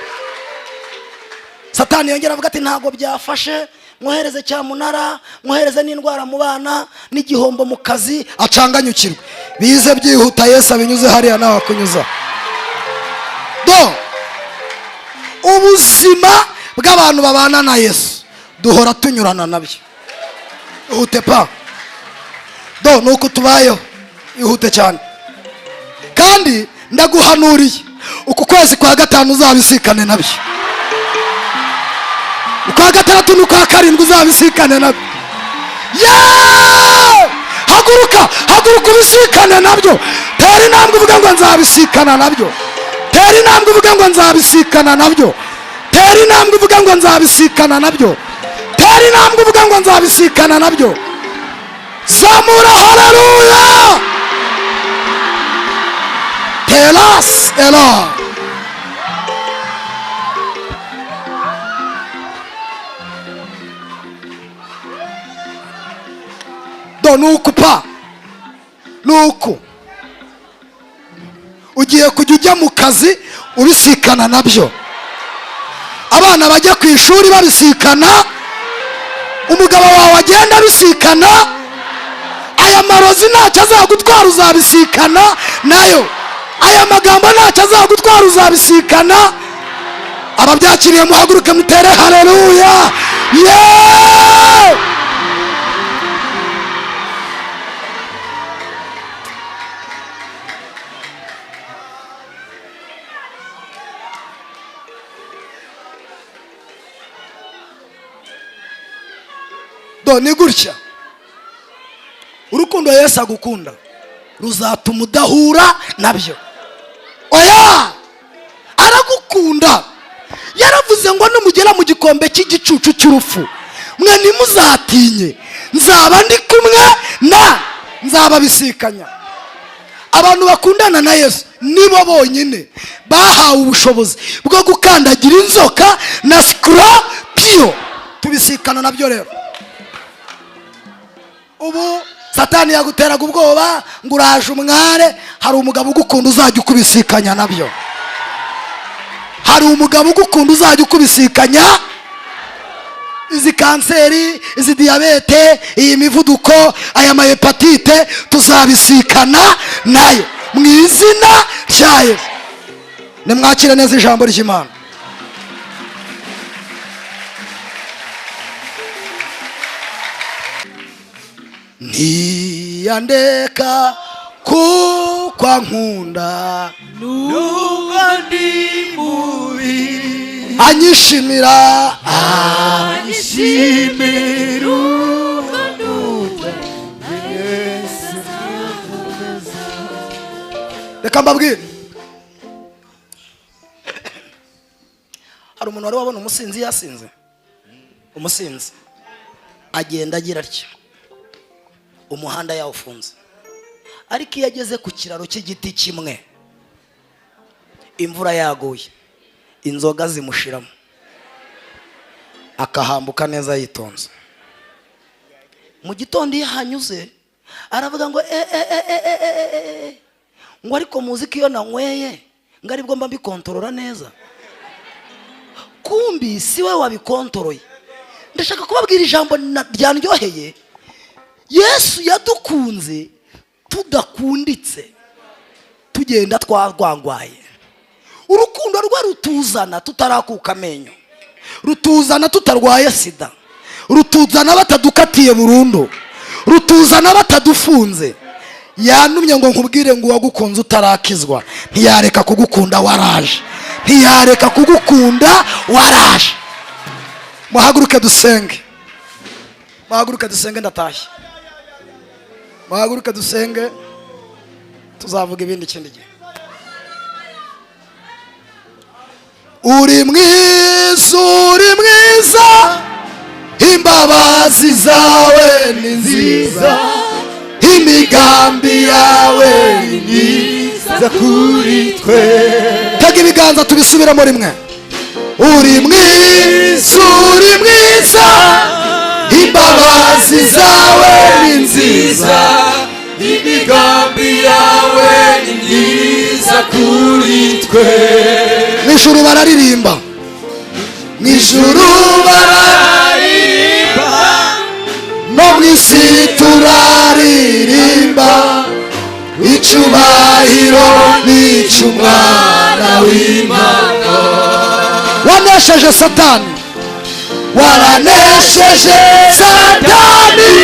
Satani yongera avuga ati ntabwo byafashe, mwohereze cyamunara, mwohereze n'indwara mu bana n'igihombo mu kazi, acanganyukirwe. Bize byihuta, Yesu abinyuze hariya nawe akunyuza. Do ubuzima bw'abantu babana na Yesu duhora tunyurana nabyo. Ihute pa, do nuko tubayeho, ihute cyane. Kandi ndaguhanuriye, uku kwezi kwa gatanu uzabisikane nabyo, ukwa gatandatu n'ukwa karindwi uzabisikane nabyo. Yeee! Haguruka, haguruka ubisikane nabyo. Tera intambwe uvuge ngo nzabisikana nabyo. Tera intambwe uvuge ngo nzabisikana nabyo. Tera intambwe uvuge ngo nzabisikana nabyo. Tera intambwe uvuge ngo nzabisikana nabyo. Zamura haleluya. Telas ela. Do nuku pa nuku ugiye kujya ujya mu kazi ubisikana nabyo, abana bajya ku ishuri babisikana, umugabo wawe agenda abisikana, aya marozi ntacyo azagutwara uzabisikana nayo, aya magambo ntacyo azagutwara uzabisikana. Ababyakiriye muhaguruke mutere haleluya. Yeee! Do ni gutya urukundo Yesu agukunda ruzatuma udahura nabyo. Oya, aragukunda. Yaravuze ngo numugera mu gikombe cy'igicucu cy'urupfu, mwe ntimuzatinye, nzaba ndi kumwe na nzababisikanya. Abantu bakundana na Yesu nibo bonyine bahawe ubushobozi bwo gukandagira inzoka na scorpion. Tubisikana nabyo rero. Ubu Satani yaguteraga ubwoba ngo uraje umware, hari umugabo ugukunda uzajya ukubisikanya nabyo. Hari umugabo ugukunda uzajya ukubisikanya. Izi kanseri, izi diyabete, iyi mivuduko, aya mahepatite, tuzabisikana nayo mu izina rya Yesu. Nimwakire neza ijambo ry'Imana. Ntiyandeka kuko ankunda nubwo ndi mubi, Anyishimira. Anyishimira ubwo nduwe. Yesu. Reka mbabwire, hari umuntu wari wabona umusinzi yasinze? Umusinzi agenda agira atya, umuhanda yawufunze, ariko iyo ageze ku kiraro cy'igiti kimwe, imvura yaguye, inzoga zimushiramo, akahambuka neza yitonze. Mu gitondo iyo ahanyuze aravuga ngo e e e e e e e e, ngo ariko muzi ko iyo nanyweye ngo aribwo mba mbikontorora neza. Kumbi si we wabikontoroye. Ndashaka kubabwira ijambo ryanryoheye. Yesu yadukunze tudakunditse, tugenda twarwangwaye. Urukundo rwe rutuzana tutarakuka amenyo, rutuzana tutarwaye sida, rutuzana batadukatiye burundu, rutuzana batadufunze. Yantumye ngo nkubwire ngo uwagukunze utarakizwa ntiyareka kugukunda waraje, ntiyareka kugukunda waraje. Muhaguruke dusenge, muhaguruke dusenge, ndatashye. Muhaguruke dusenge, tuzavuga ibindi ikindi gihe. Uri mwiza, uri mwiza, imbabazi zawe ni nziza, imigambi yawe ni myiza kuri twe. Tega ibiganza tubisubiremo rimwe. Uri mwiza, uri mwiza, imbabazi zawe ni nziza, imigambi yawe ni myiza kuri twe. Mw'ijuru bararirimba, mw'ijuru bararirimba, no mw'isi turaririmba, icyubahiro n'icy'Umwana w'Imana. Wanesheje Satani, waranesheje Satani,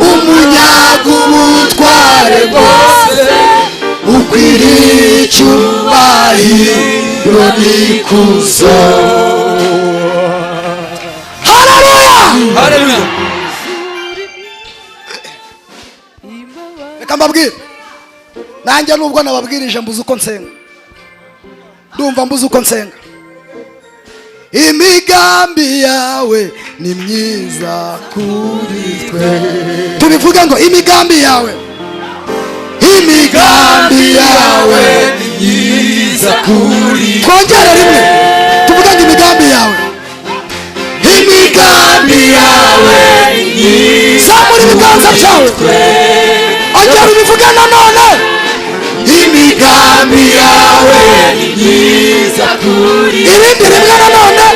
umunyaga ubutware bwose, ukwiriye icyubahiro n'ikuzo. Haleluya! Haleluya. Reka mbabwire, nanjye nubwo nababwirije mbuze uko nsenga, ndumva mbuze uko nsenga. Imigambi yawe ni myiza kuri twe. Tubivuge ngo imigambi yawe, imigambi yawe ni myiza kuri. Twongere rimwe tuvuge ngo imigambi yawe, imigambi yawe ni myiza. Zamura ibiganza byawe, ongera ubivuge nanone. Imigambi yawe ni myiza kuri. Irindi rimwe nanone.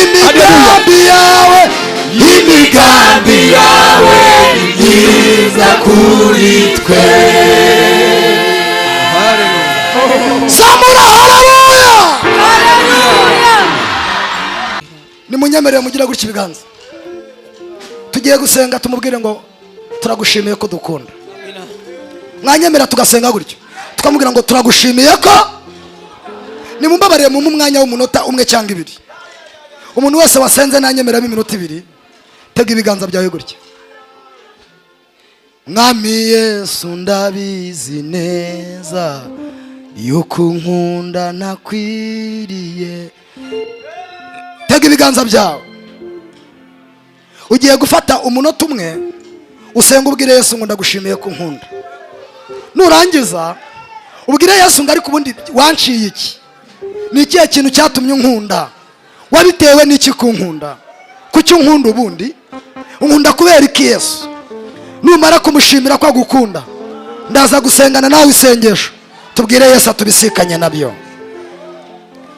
Imigambi yawe, imigambi yawe ni myiza kuri twe. Zamura haleluya! Nimunyemerere mugire gutya ibiganza, tugiye gusenga, tumubwire ngo turagushimiye ko dukunda. Mwanyemera tugasenga gutyo, tukamubwira ngo turagushimiye ko. Nimumbabarire mu mwanya w'umunota umwe cyangwa ibiri, umuntu wese wasenze nanyemeramo iminota ibiri. Tega ibiganza byawe gutya. Mwami Yesu, ndabizi neza yuko unkunda nakwiriye. Tega ibiganza byawe, ugiye gufata umunota umwe usenga, ubwire Yesu ngo ndagushimiye ko unkunda. Nurangiza ubwire Yesu ngo ariko ubundi wanciye iki? Ni ikihe kintu cyatumye unkunda? Wabitewe n'iki kunkunda? Kuki unkunda? Ubundi unkunda kubera iki, Yesu? Numara kumushimira ko agukunda, ndaza gusengana nawe isengesho, tubwire Yesu atubisikanye nabyo.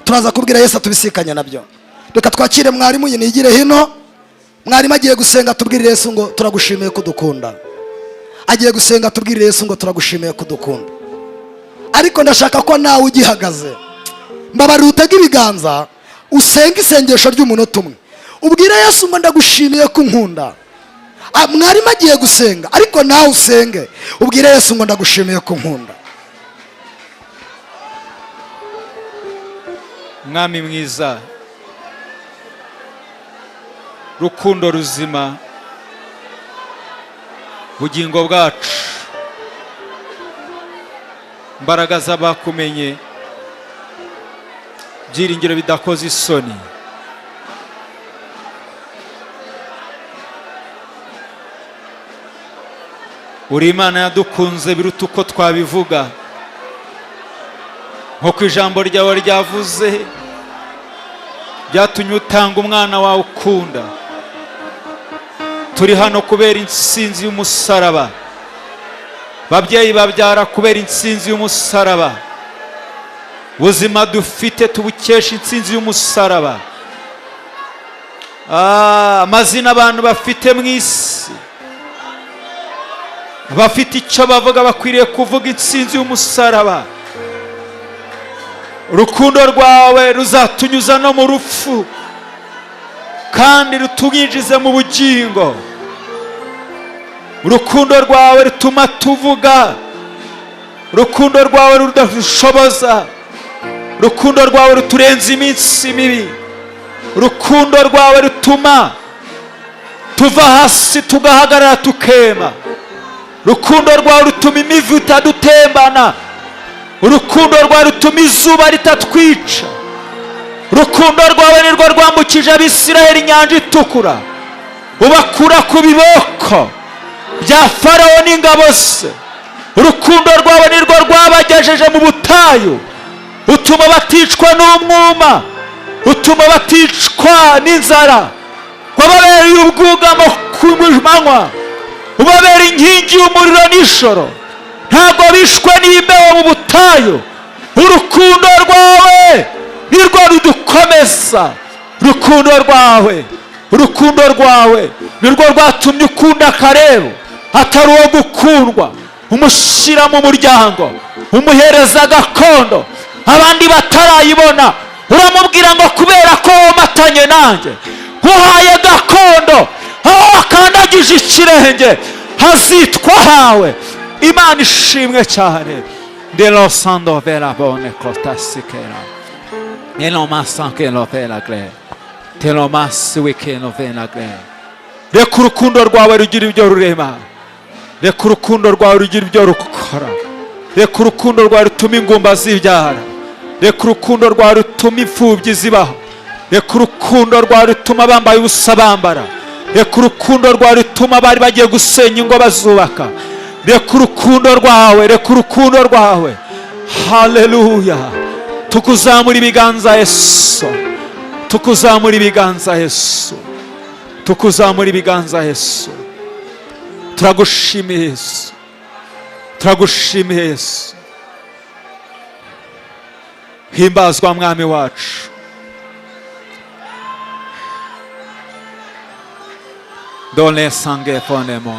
Turaza kubwira Yesu atubisikanye nabyo. Reka twakire mwarimu, yinigire hino. Mwarimu agiye gusenga, tubwire Yesu ngo turagushimiye ko dukunda. Agiye gusenga, tubwire Yesu ngo turagushimiye ko dukunda. Ariko ndashaka ko nawe ugihagaze, mbabarira utege ibiganza, usenge isengesho ry'umunota umwe, ubwire Yesu ngo ndagushimiye ko unkunda. Mwarimu agiye gusenga, ariko nawe usenge, ubwire Yesu ngo ndagushimiye ko unkunda. Mwami mwiza, Rukundo ruzima, bugingo bwacu, mbaraga z'abakumenye, byiringiro bidakoze isoni, uri Imana yadukunze biruta uko twabivuga, nkuko ijambo ryawe ryavuze byatumye utanga umwana wawe ukunda. Turi hano kubera intsinzi y'umusaraba. Babyeyi babyara kubera intsinzi y'umusaraba. Buzima dufite tubukesha intsinzi y'umusaraba. Amazina abantu bafite mu isi, bafite icyo bavuga, bakwiriye kuvuga intsinzi y'umusaraba. Urukundo rwawe ruzatunyuza no mu rupfu kandi rutunyinjize mu bugingo. Urukundo rwawe rutuma tuvuga, urukundo rwawe rudushoboza, urukundo rwawe ruturenza iminsi mibi, urukundo rwawe rutuma tuva hasi tugahagarara tukema, urukundo rwawe rutuma imivu itadutembana, urukundo rwawe rutuma izuba ritatwica, urukundo rwawe nirwo rwambukije Abisirayeli inyanja itukura, ubakura ku biboko bya Farawo n'ingabo ze. Urukundo rwawe nirwo rwabagejeje mu butayu, utuma baticwa n'umwuma, utuma baticwa n'inzara, wababereye ubwugamo ku manywa, ubabera inkingi y'umuriro nijoro, ntabwo bishwe n'imbeho mu butayu. Urukundo rwawe nirwo rudukomeza. Urukundo rwawe, urukundo rwawe nirwo rwatumye ukunda Kalebu atari uwo gukundwa, umushyira mu muryango, umuhereza gakondo abandi batarayibona. Uramubwira ngo kubera ko womatanye nanjye nkuhaye gakondo, aho wakandagije ikirenge hazitwa hawe. Imana ishimwe cyane. De sando vera bone kotasikera Reka urukundo rwawe rugira ibyo rurema, reka urukundo rwawe rugira ibyo rukora, reka urukundo rwawe rutuma ingumba zibyara, reka urukundo rwawe rutuma imfubyi zibaho, reka urukundo rwawe rutuma bambaye ubusa bambara, reka urukundo rwawe rutuma abari bagiye gusenya ingo bazubaka, reka urukundo rwawe, reka urukundo rwawe. Haleluya. Tukuzamura ibiganza Yesu, tukuzamura ibiganza Yesu, tukuzamura ibiganza Yesu. Turagushimiye Yesu, turagushimiye Yesu. Himbazwa Mwami wacu. Dole sange fonemo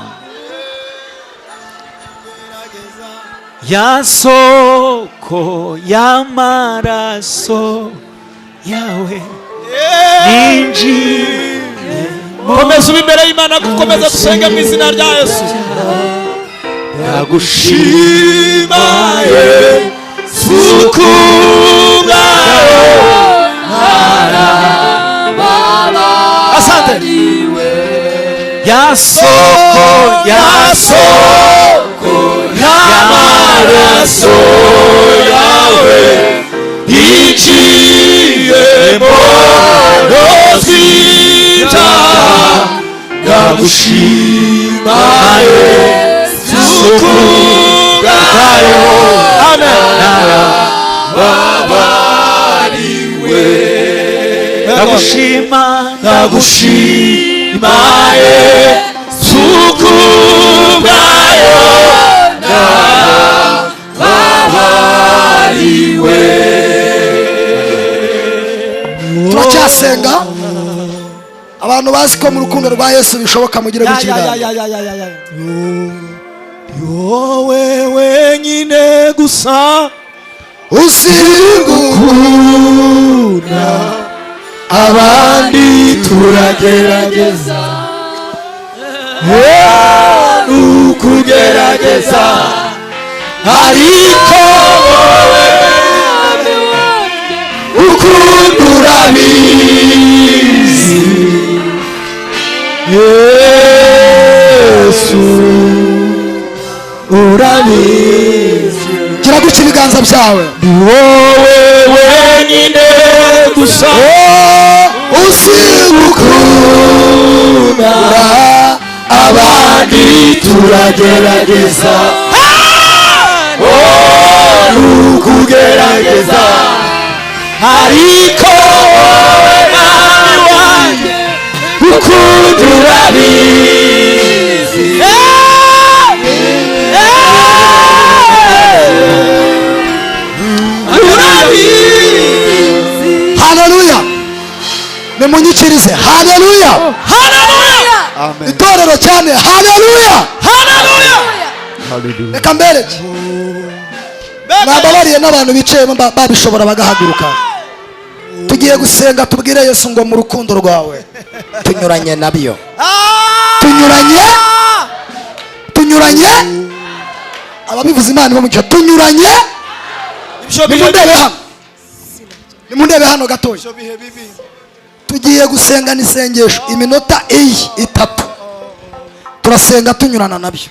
ya soko y'amaraso yawe ninjiye. Komeza ube imbere y'Imana, gukomeza dusenge mu izina rya Yesu. Ndagushima Yesu kubwawe. Asante. Ya soko, ya soko y'amaraso yawe yinjiyemo rozita. Ndagushima Yesu kubwayo. Amen. Babariwe. Ndagushima, Ndagushima Yesu kubwayo. Babariwe. Turacyasenga. Abantu bazi ko mu rukundo rwa Yesu bishoboka, mugire Ya, gutya ya, ya, ibiganza. ya, ya, ya, ya, ya. Wowe wenyine gusa Uzi gukunda, abandi turagerageza, ukugerageza, ariko wowe ukunda urabizi. Yesu urabizi. Gira gutya ibiganza byawe. Ni wowe wenyine gusa uzi gukunda, abandi turagerageza, ukugerageza, ariko wowe Mwami wanjye ukunda urabizi. Urabizi. Haleluya! Nimunyikirize haleluya. Itorero cyane, haleluya! Reka mbereke, mwababariye n'abantu bicayemo babishobora bagahaguruka. Tugiye gusenga, tubwire Yesu ngo mu rukundo rwawe tunyuranye nabyo, tunyuranye, tunyuranye. Ababivuze Imana ibamugisha. Tunyuranye. Nimundebe hano, nimundebe hano gatoya. Tugiye gusenga n'isengesho iminota iyi 3, turasenga tunyurana nabyo.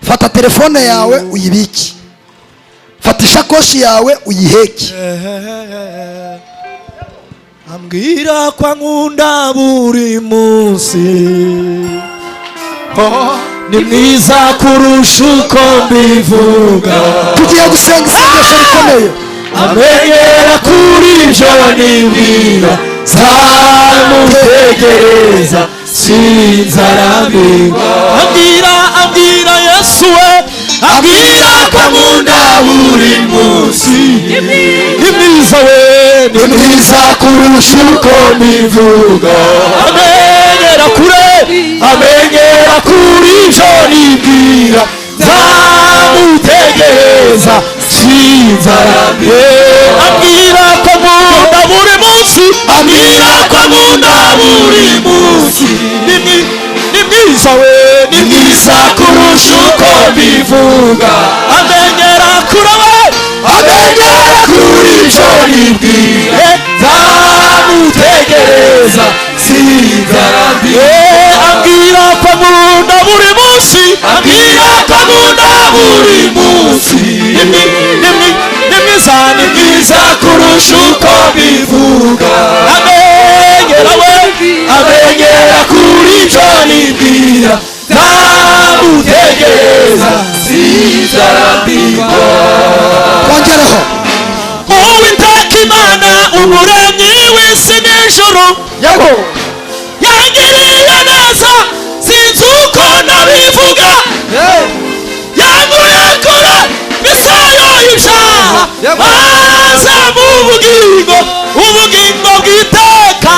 Fata telefone yawe uyibike, fata ishakoshi yawe uyiheke. Ambwira ko ankunda buri munsi, ni mwiza kurusha uko mbivuga. Tugiye gusenga isengesho rikomeye. Amenyera kuri ibyo nibwira, nzamutegereza sinzarambirwa. Ambwira, ambwira Yesu we, ambwira ko ankunda buri munsi, ni mwiza we, ni mwiza kurusha uko mbivuga. Amenyera kure, amenyera kuri ibyo nibwira, nzamutegereza sinzarambirwa. Ambwira ko ankunda buri munsi, ambwira ko ankunda buri munsi, ni mwiza we, ni mwiza kurusha uko mbivuga. Amenyera kure we, amenyera kuri ibyo nibwira, nzamutegereza sinzarambirwa. Ambwira ko ankunda buri munsi, ambwira ko ankunda buri munsi, ni mwiza, ni mwiza kurusha uko mbivuga. Amenyera we, amenyera kuri ibyo nibwira, nzamutegereza sinzarambirwa. Twongereho. Uwiteka Imana umuremyi w'isi n'ijuru yangiriye neza, sinzi uko nabivuga, yankuye kure misayo y'ibyaha, maze mu bugingo, ubugingo bw'iteka.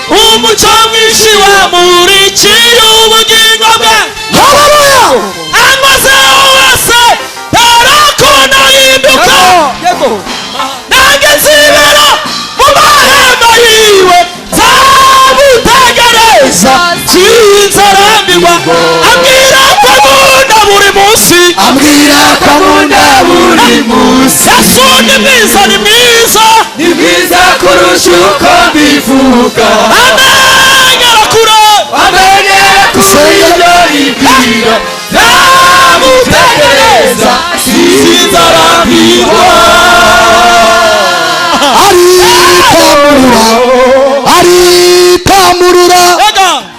Umucyo mwinshi wamurikiye ubugingo bwe. Haleluya! Ankozeho wese tarakona hinduka, nanjye nzibera mu mahema yiwe, nzamutegereza sinzarambirwa. Ambwira ko ankunda buri munsi, Ambwira ko ankunda buri munsi. Yesu ni mwiza, ni mwiza, ni mwiza kurusha uko mbivuga. Amenyera kure, amenyera kuri ibyo nibwira, nzamutegereza sinzarambirwa. Aritamurura, aritamurura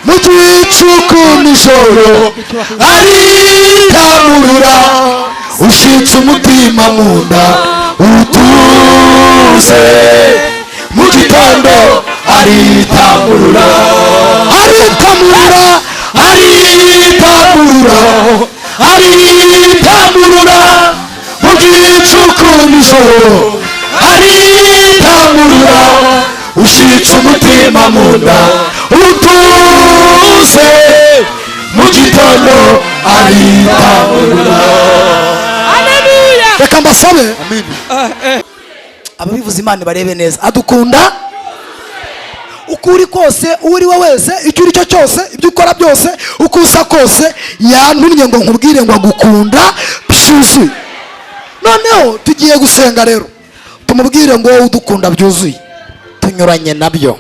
mu gicuku nijoro, aritamurura ushitse umutima mu nda utuze, mu gitondo aritamurura, aritamurura, aritamurura, aritamurura mu gicuku nijoro, aritamurura ushitse umutima mu nda utuze, mu gitondo aritamurura. Reka mbasabe ababivuze Imana barebe neza. Adukunda uko uri kose, uwo uri we wese, icyo uri cyo cyose, ibyo ukora byose, uko usa kose, yantumye ngo nkubwire ngo agukunda byuzuye. Noneho tugiye gusenga rero, tumubwire ngo wowe udukunda byuzuye, tunyuranye nabyo,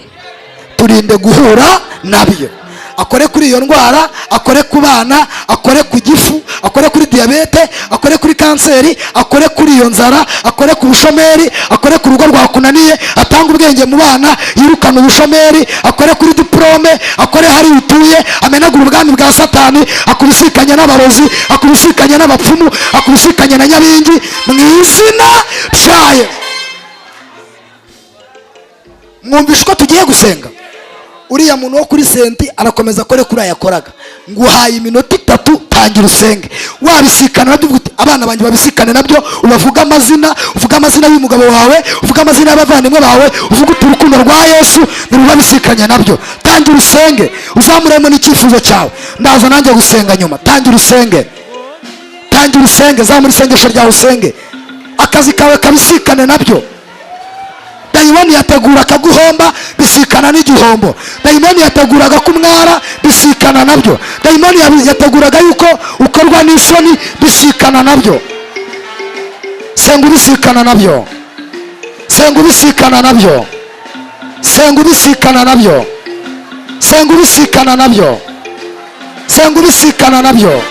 Turinde guhura nabyo. Akore kuri iyo ndwara, akore ku bana, akore ku gifu, akore kuri diyabete, akore kuri kanseri, akore kuri iyo nzara, akore ku bushomeri, akore ku rugo rwakunaniye, atanga ubwenge mu bana, yirukana ubushomeri, akore kuri diplome, akore hari utuye, amenagura ubwami bwa Satani, akubisikanye n'abarozi, akubisikanye n'abapfumu, akubisikanye na nyabingi, mu izina ryayo. Mwumvishe ko tugiye gusenga. Uriya muntu wo kuri senti arakomeza akore kuri aya yakoraga. Nguhaye iminota 3, tangira usenge. Wabisikana nabyo, uvuga uti abana banjye babisikane nabyo, ubavuga amazina, uvuga amazina y'umugabo wawe, uvuga amazina y'abavandimwe bawe, uvuga uti urukundo rwa Yesu ntirubabisikanye nabyo. Tangira usenge, uzamuremo n'icyifuzo cyawe. Ndaza nanjye gusenga nyuma. Tangira usenge, tangira usenge, zamura isengesho ryawe usenge. Akazi kawe kabisikane nabyo. Dayimoni yategura akaguhomba, bisikana n'igihombo. Dayimoni yateguraga kumwara, bisikana nabyo. Dayimoni yateguraga yuko ukorwa n'isoni, bisikana nabyo. Senga ubisikana nabyo. Senga ubisikana nabyo. Senga ubisikana nabyo. Senga ubisikana nabyo. Senga ubisikana nabyo.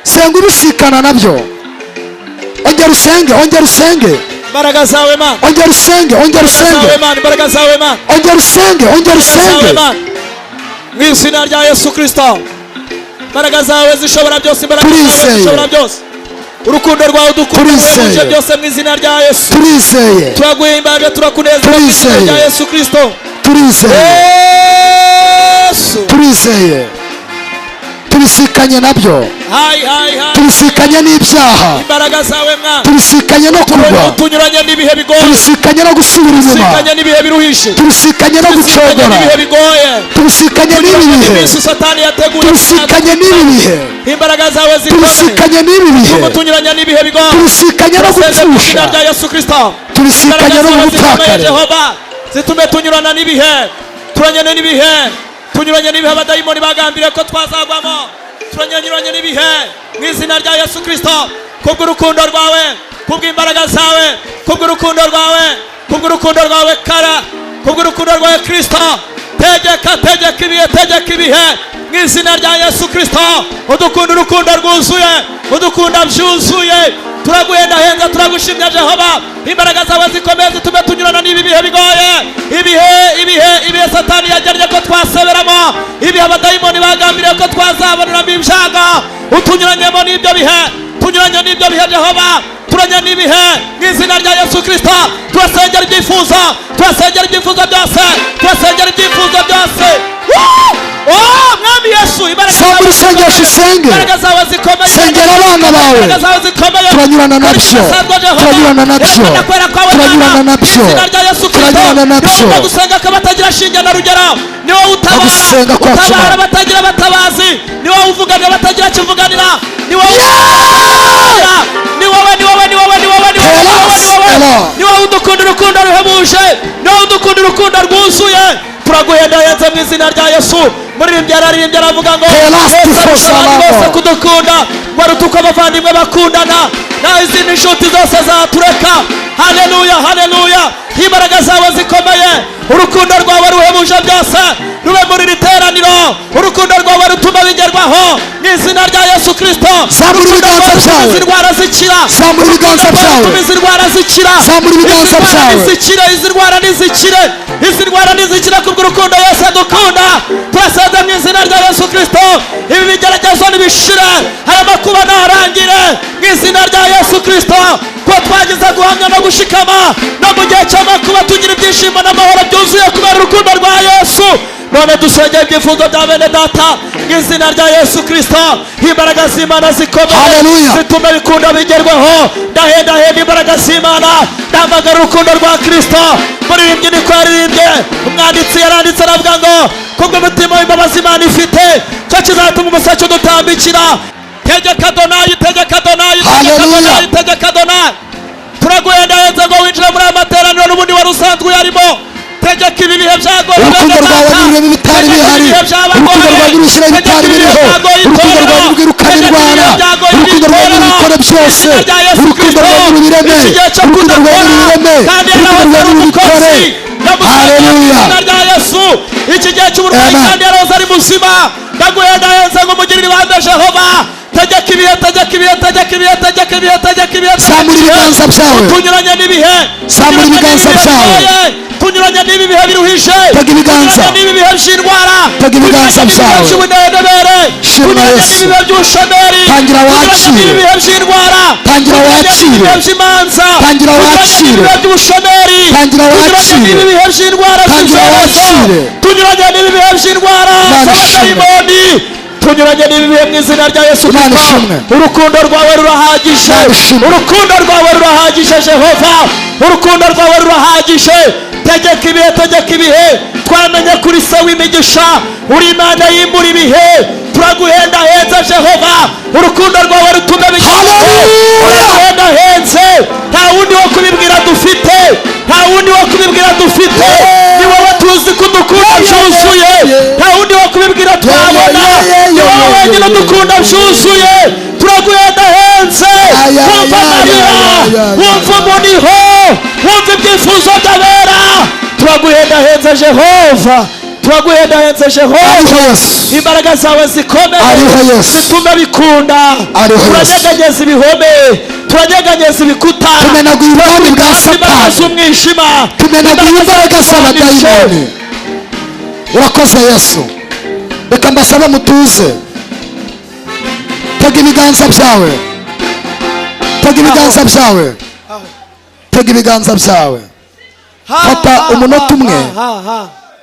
Senga ubisikana nabyo. Ongera usenge, ongera usenge. Imbaraga zawe Mana. Ongera usenge, ongera usenge. Imbaraga zawe Mana. Ongera usenge, ongera usenge. Mu izina rya Yesu Kristo. Imbaraga zawe zishobora byose, imbaraga zawe zishobora byose. Urukundo rwawe dukunda byose mu izina rya Yesu. Turizeye. Turaguhimbaje, turakunezeza mu izina rya Yesu Kristo. Turizeye. Yesu. Turizeye. Tubisikanye nabyo. Tubisikanye n'ibyaha. Imbaraga zawe Mwana. Tubisikanye no kurwa. Tunyuranye n'ibihe bigoye. Tubisikanye no gusubira inyuma. Tubisikanye n'ibihe biruhishe. Tubisikanye no gucogora. N'ibihe bigoye. Tubisikanye n'ibi bihe. Satani yateguye. Tubisikanye n'ibi bihe. Imbaraga zawe zikomeye. Tubisikanye n'ibi bihe. Tunyuranye n'ibihe bigoye. Tubisikanye no gupfusha. Tubisikanye no gupfakara. Zitume tunyurana n'ibihe. Turanyane n'ibihe. Tunyuranye n'ibihe abadayimoni bagambiriye ko twazagwamo. Turanyuranye n'ibihe mu izina rya Yesu Kristo. Kubw'urukundo rwawe, kubw'imbaraga zawe, kubw'urukundo rwawe, kubw'urukundo rwawe kara, kubw'urukundo rwawe Kristo. Tegeka, tegeka ibihe, tegeka ibihe mu izina rya Yesu Kristo. Udukunda urukundo rwuzuye, udukunda byuzuye. Turaguhendahenza, turagushimya Jehova. Imbaraga zawe zikomeye zitume tunyurana n'ibi bihe bigoye. Ibihe, ibihe, ibihe Satani yagennye ko twaseberamo, ibihe abadayimoni bagambiriye ko twazaboneramo ibyago. Utunyuranyemo n'ibyo bihe, tunyuranye n'ibyo bihe Jehova. Turanye n'ibihe mu izina rya Yesu Kristo. Turasengera ibyifuzo, turasengera ibyifuzo byose, turasengera ibyifuzo byose. Oh, Mwami Yesu, imbaraga zawe zikomeye. Sengera abana bawe. Turanyurana nabyo, turanyurana nabyo, turanyurana nabyo, turanyurana nabyo. Gusenga ko batagira shinge na rugero, ni wowe utabara, utabara batagira batabazi, ni wowe uvuganira batagira kivuganira, ni wowe, ni wowe, ni wowe, ni wowe, ni wowe, ni wowe, ni wowe, ni wowe udukunda urukundo ruhebuje, ni wowe udukunda urukundo rwuzuye. Turaguhendahenze mu izina rya Yesu. Muririmbyi yararirimbye aravuga ngo bose kudukunda warutuko abavandimwe bakundana, na izindi nshuti zose zatureka. Haleluya, haleluya. Imbaraga zawe zikomeye, urukundo rwawe ruhebuje byose rube muri iri teraniro. Urukundo rwawe rutuma bigerwaho mu izina rya Yesu Kristo. Zamura ibiganza byawe. Izi ndwara zikira. Zamura ibiganza byawe. Izi ndwara zikira. Zamura ibiganza byawe. Zikire, izi ndwara nizikire, izi ndwara nizikire kubw'urukundo Yesu adukunda. Turasenze mu izina rya Yesu Kristo. Ibi bigeragezo nibishire, aya makuba narangire mu izina rya Yesu Kristo. Ko twagize guhamya no gushikama no mu gihe cy'amakuba tugira ibyishimo n'amahoro byuzuye kubera urukundo rwa Yesu. None dusengera ibyifuzo bya bene data mu izina rya Yesu Kristo. Imbaraga z'Imana zikomeye zitume bikunda bigerwaho. Ndahendahenda imbaraga z'Imana, ndamagara urukundo rwa Kristo. Muririmbyi niko yaririmbye, umwanditsi yaranditse aravuga ngo kubw'umutima w'imbabazi Imana ifite cyo kizatuma umuseke udutambikira. Tegeka Adonai, tegeka Adonai, tegeka Adonai, tegeka Adonai. Turaguhendahenze ngo winjire muri aya materaniro n'ubundi wari usanzwe uyarimo. Tegeka ibi bihe byagoye, urukundo rwawe rurema ibitari bihari, urukundo rwawe rushyira ibitari biriho, urukundo rwawe rwirukana indwara, urukundo rwawe rubikora byose, urukundo rwawe rubireme, urukundo rwawe rubireme, urukundo rwawe rubikore. Haleluya. uburwayi Amen. kandi yaroze ari muzima. Ndaguhendahenze ngo umugirire ibambe Jehova. Tegeka ibihe, tegeka ibihe, tegeka ibihe, tegeka ibihe, tegeka ibihe, tegeka Zamura ibihe. ibiganza byawe. Tunyuranye n'ibihe. Zamura Tunyuranye ibiganza n'ibihe byawe. bigoye. Tunyuranye n'ibi bihe biruhije. Tega ibiganza. Tunyuranye n'ibi bihe by'indwara. Tega ibiganza Tunyuranye n'ibihe byawe. by'ubunebere. Shima Tunyuranye Yesu. n'ibihe by'ubushomeri. Tangira Tunyuranye wakire. n'ibi bihe by'indwara. Tangira Tunyuranye wakire. n'ibi bihe by'imanza. Tangira Tunyuranye wakire. n'ibi bihe by'ubushomeri. Tangira Tunyuranye wakire. n'ibi bihe by'indwara Tangira z'ibyorezo. wakire. Tunyuranye n'ibi bihe by'indwara Imana ishimwe. z'abadayimoni. Tunyuranye n'ibi bihe mu izina rya Yesu Imana Kristo. ishimwe. Urukundo rwawe rurahagije. Imana ishimwe. Urukundo rwawe rurahagije Jehova. Urukundo rwawe rurahagije. Tegeka ibihe, tegeka ibihe. Twamenye kuri se w'imigisha, uri Imana yimbura ibihe. Turaguhendahenze Jehova. Urukundo rwawe rutume bigeraho. Hallelujah. Turaguhendahenze, nta wundi wo kubibwira dufite, nta wundi wo kubibwira dufite. Ni wowe tuzi ko udukunda byuzuye, nta wundi wo kubibwira twabona. Ni wowe wenyine udukunda byuzuye. Turaguhendahenze. Wumva amarira, wumva umuniho, wumva ibyifuzo by'abera. Turaguhendahenze Jehova, turaguhendahenze Jehova. Ariho Yesu. Imbaraga zawe zikomeye Ariho Yesu. zitume bikunda. Ariho Yesu. Turanyeganyeza ibihome, turanyeganyeza ibikuta. Tumenaguye ubwami bwa Imbaraga Satani. z'umwijima. Tumenaguye imbaraga z'abadayimoni. Urakoze Yesu. Reka mbasabe mutuze. Tega ibiganza byawe, tega ibiganza byawe, tega ibiganza byawe. Fata umunota umwe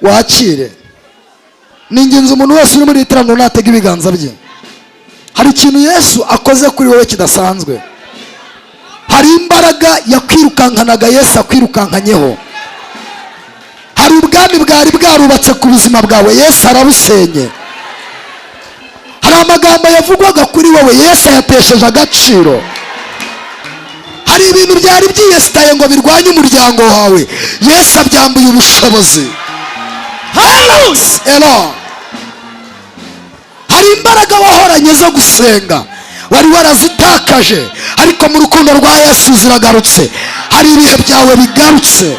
wakire. Ni ingenzi umuntu wese uri muri iri teraniro natega ibiganza bye. Hari ikintu Yesu akoze kuri wowe kidasanzwe. Hari imbaraga yakwirukankanaga Yesu akwirukankanyeho. Hari ubwami bwari bwarubatse ku buzima bwawe, Yesu arabusenye. Hari amagambo yavugwaga kuri wowe, Yesu ayatesheje agaciro. Hari ibintu byari byiyesitaye ngo birwanye umuryango wawe, Yesu abyambuye ubushobozi. Elo. Hari imbaraga wahoranye zo gusenga wari warazitakaje, ariko mu rukundo rwa Yesu ziragarutse. Hari ibihe byawe bigarutse.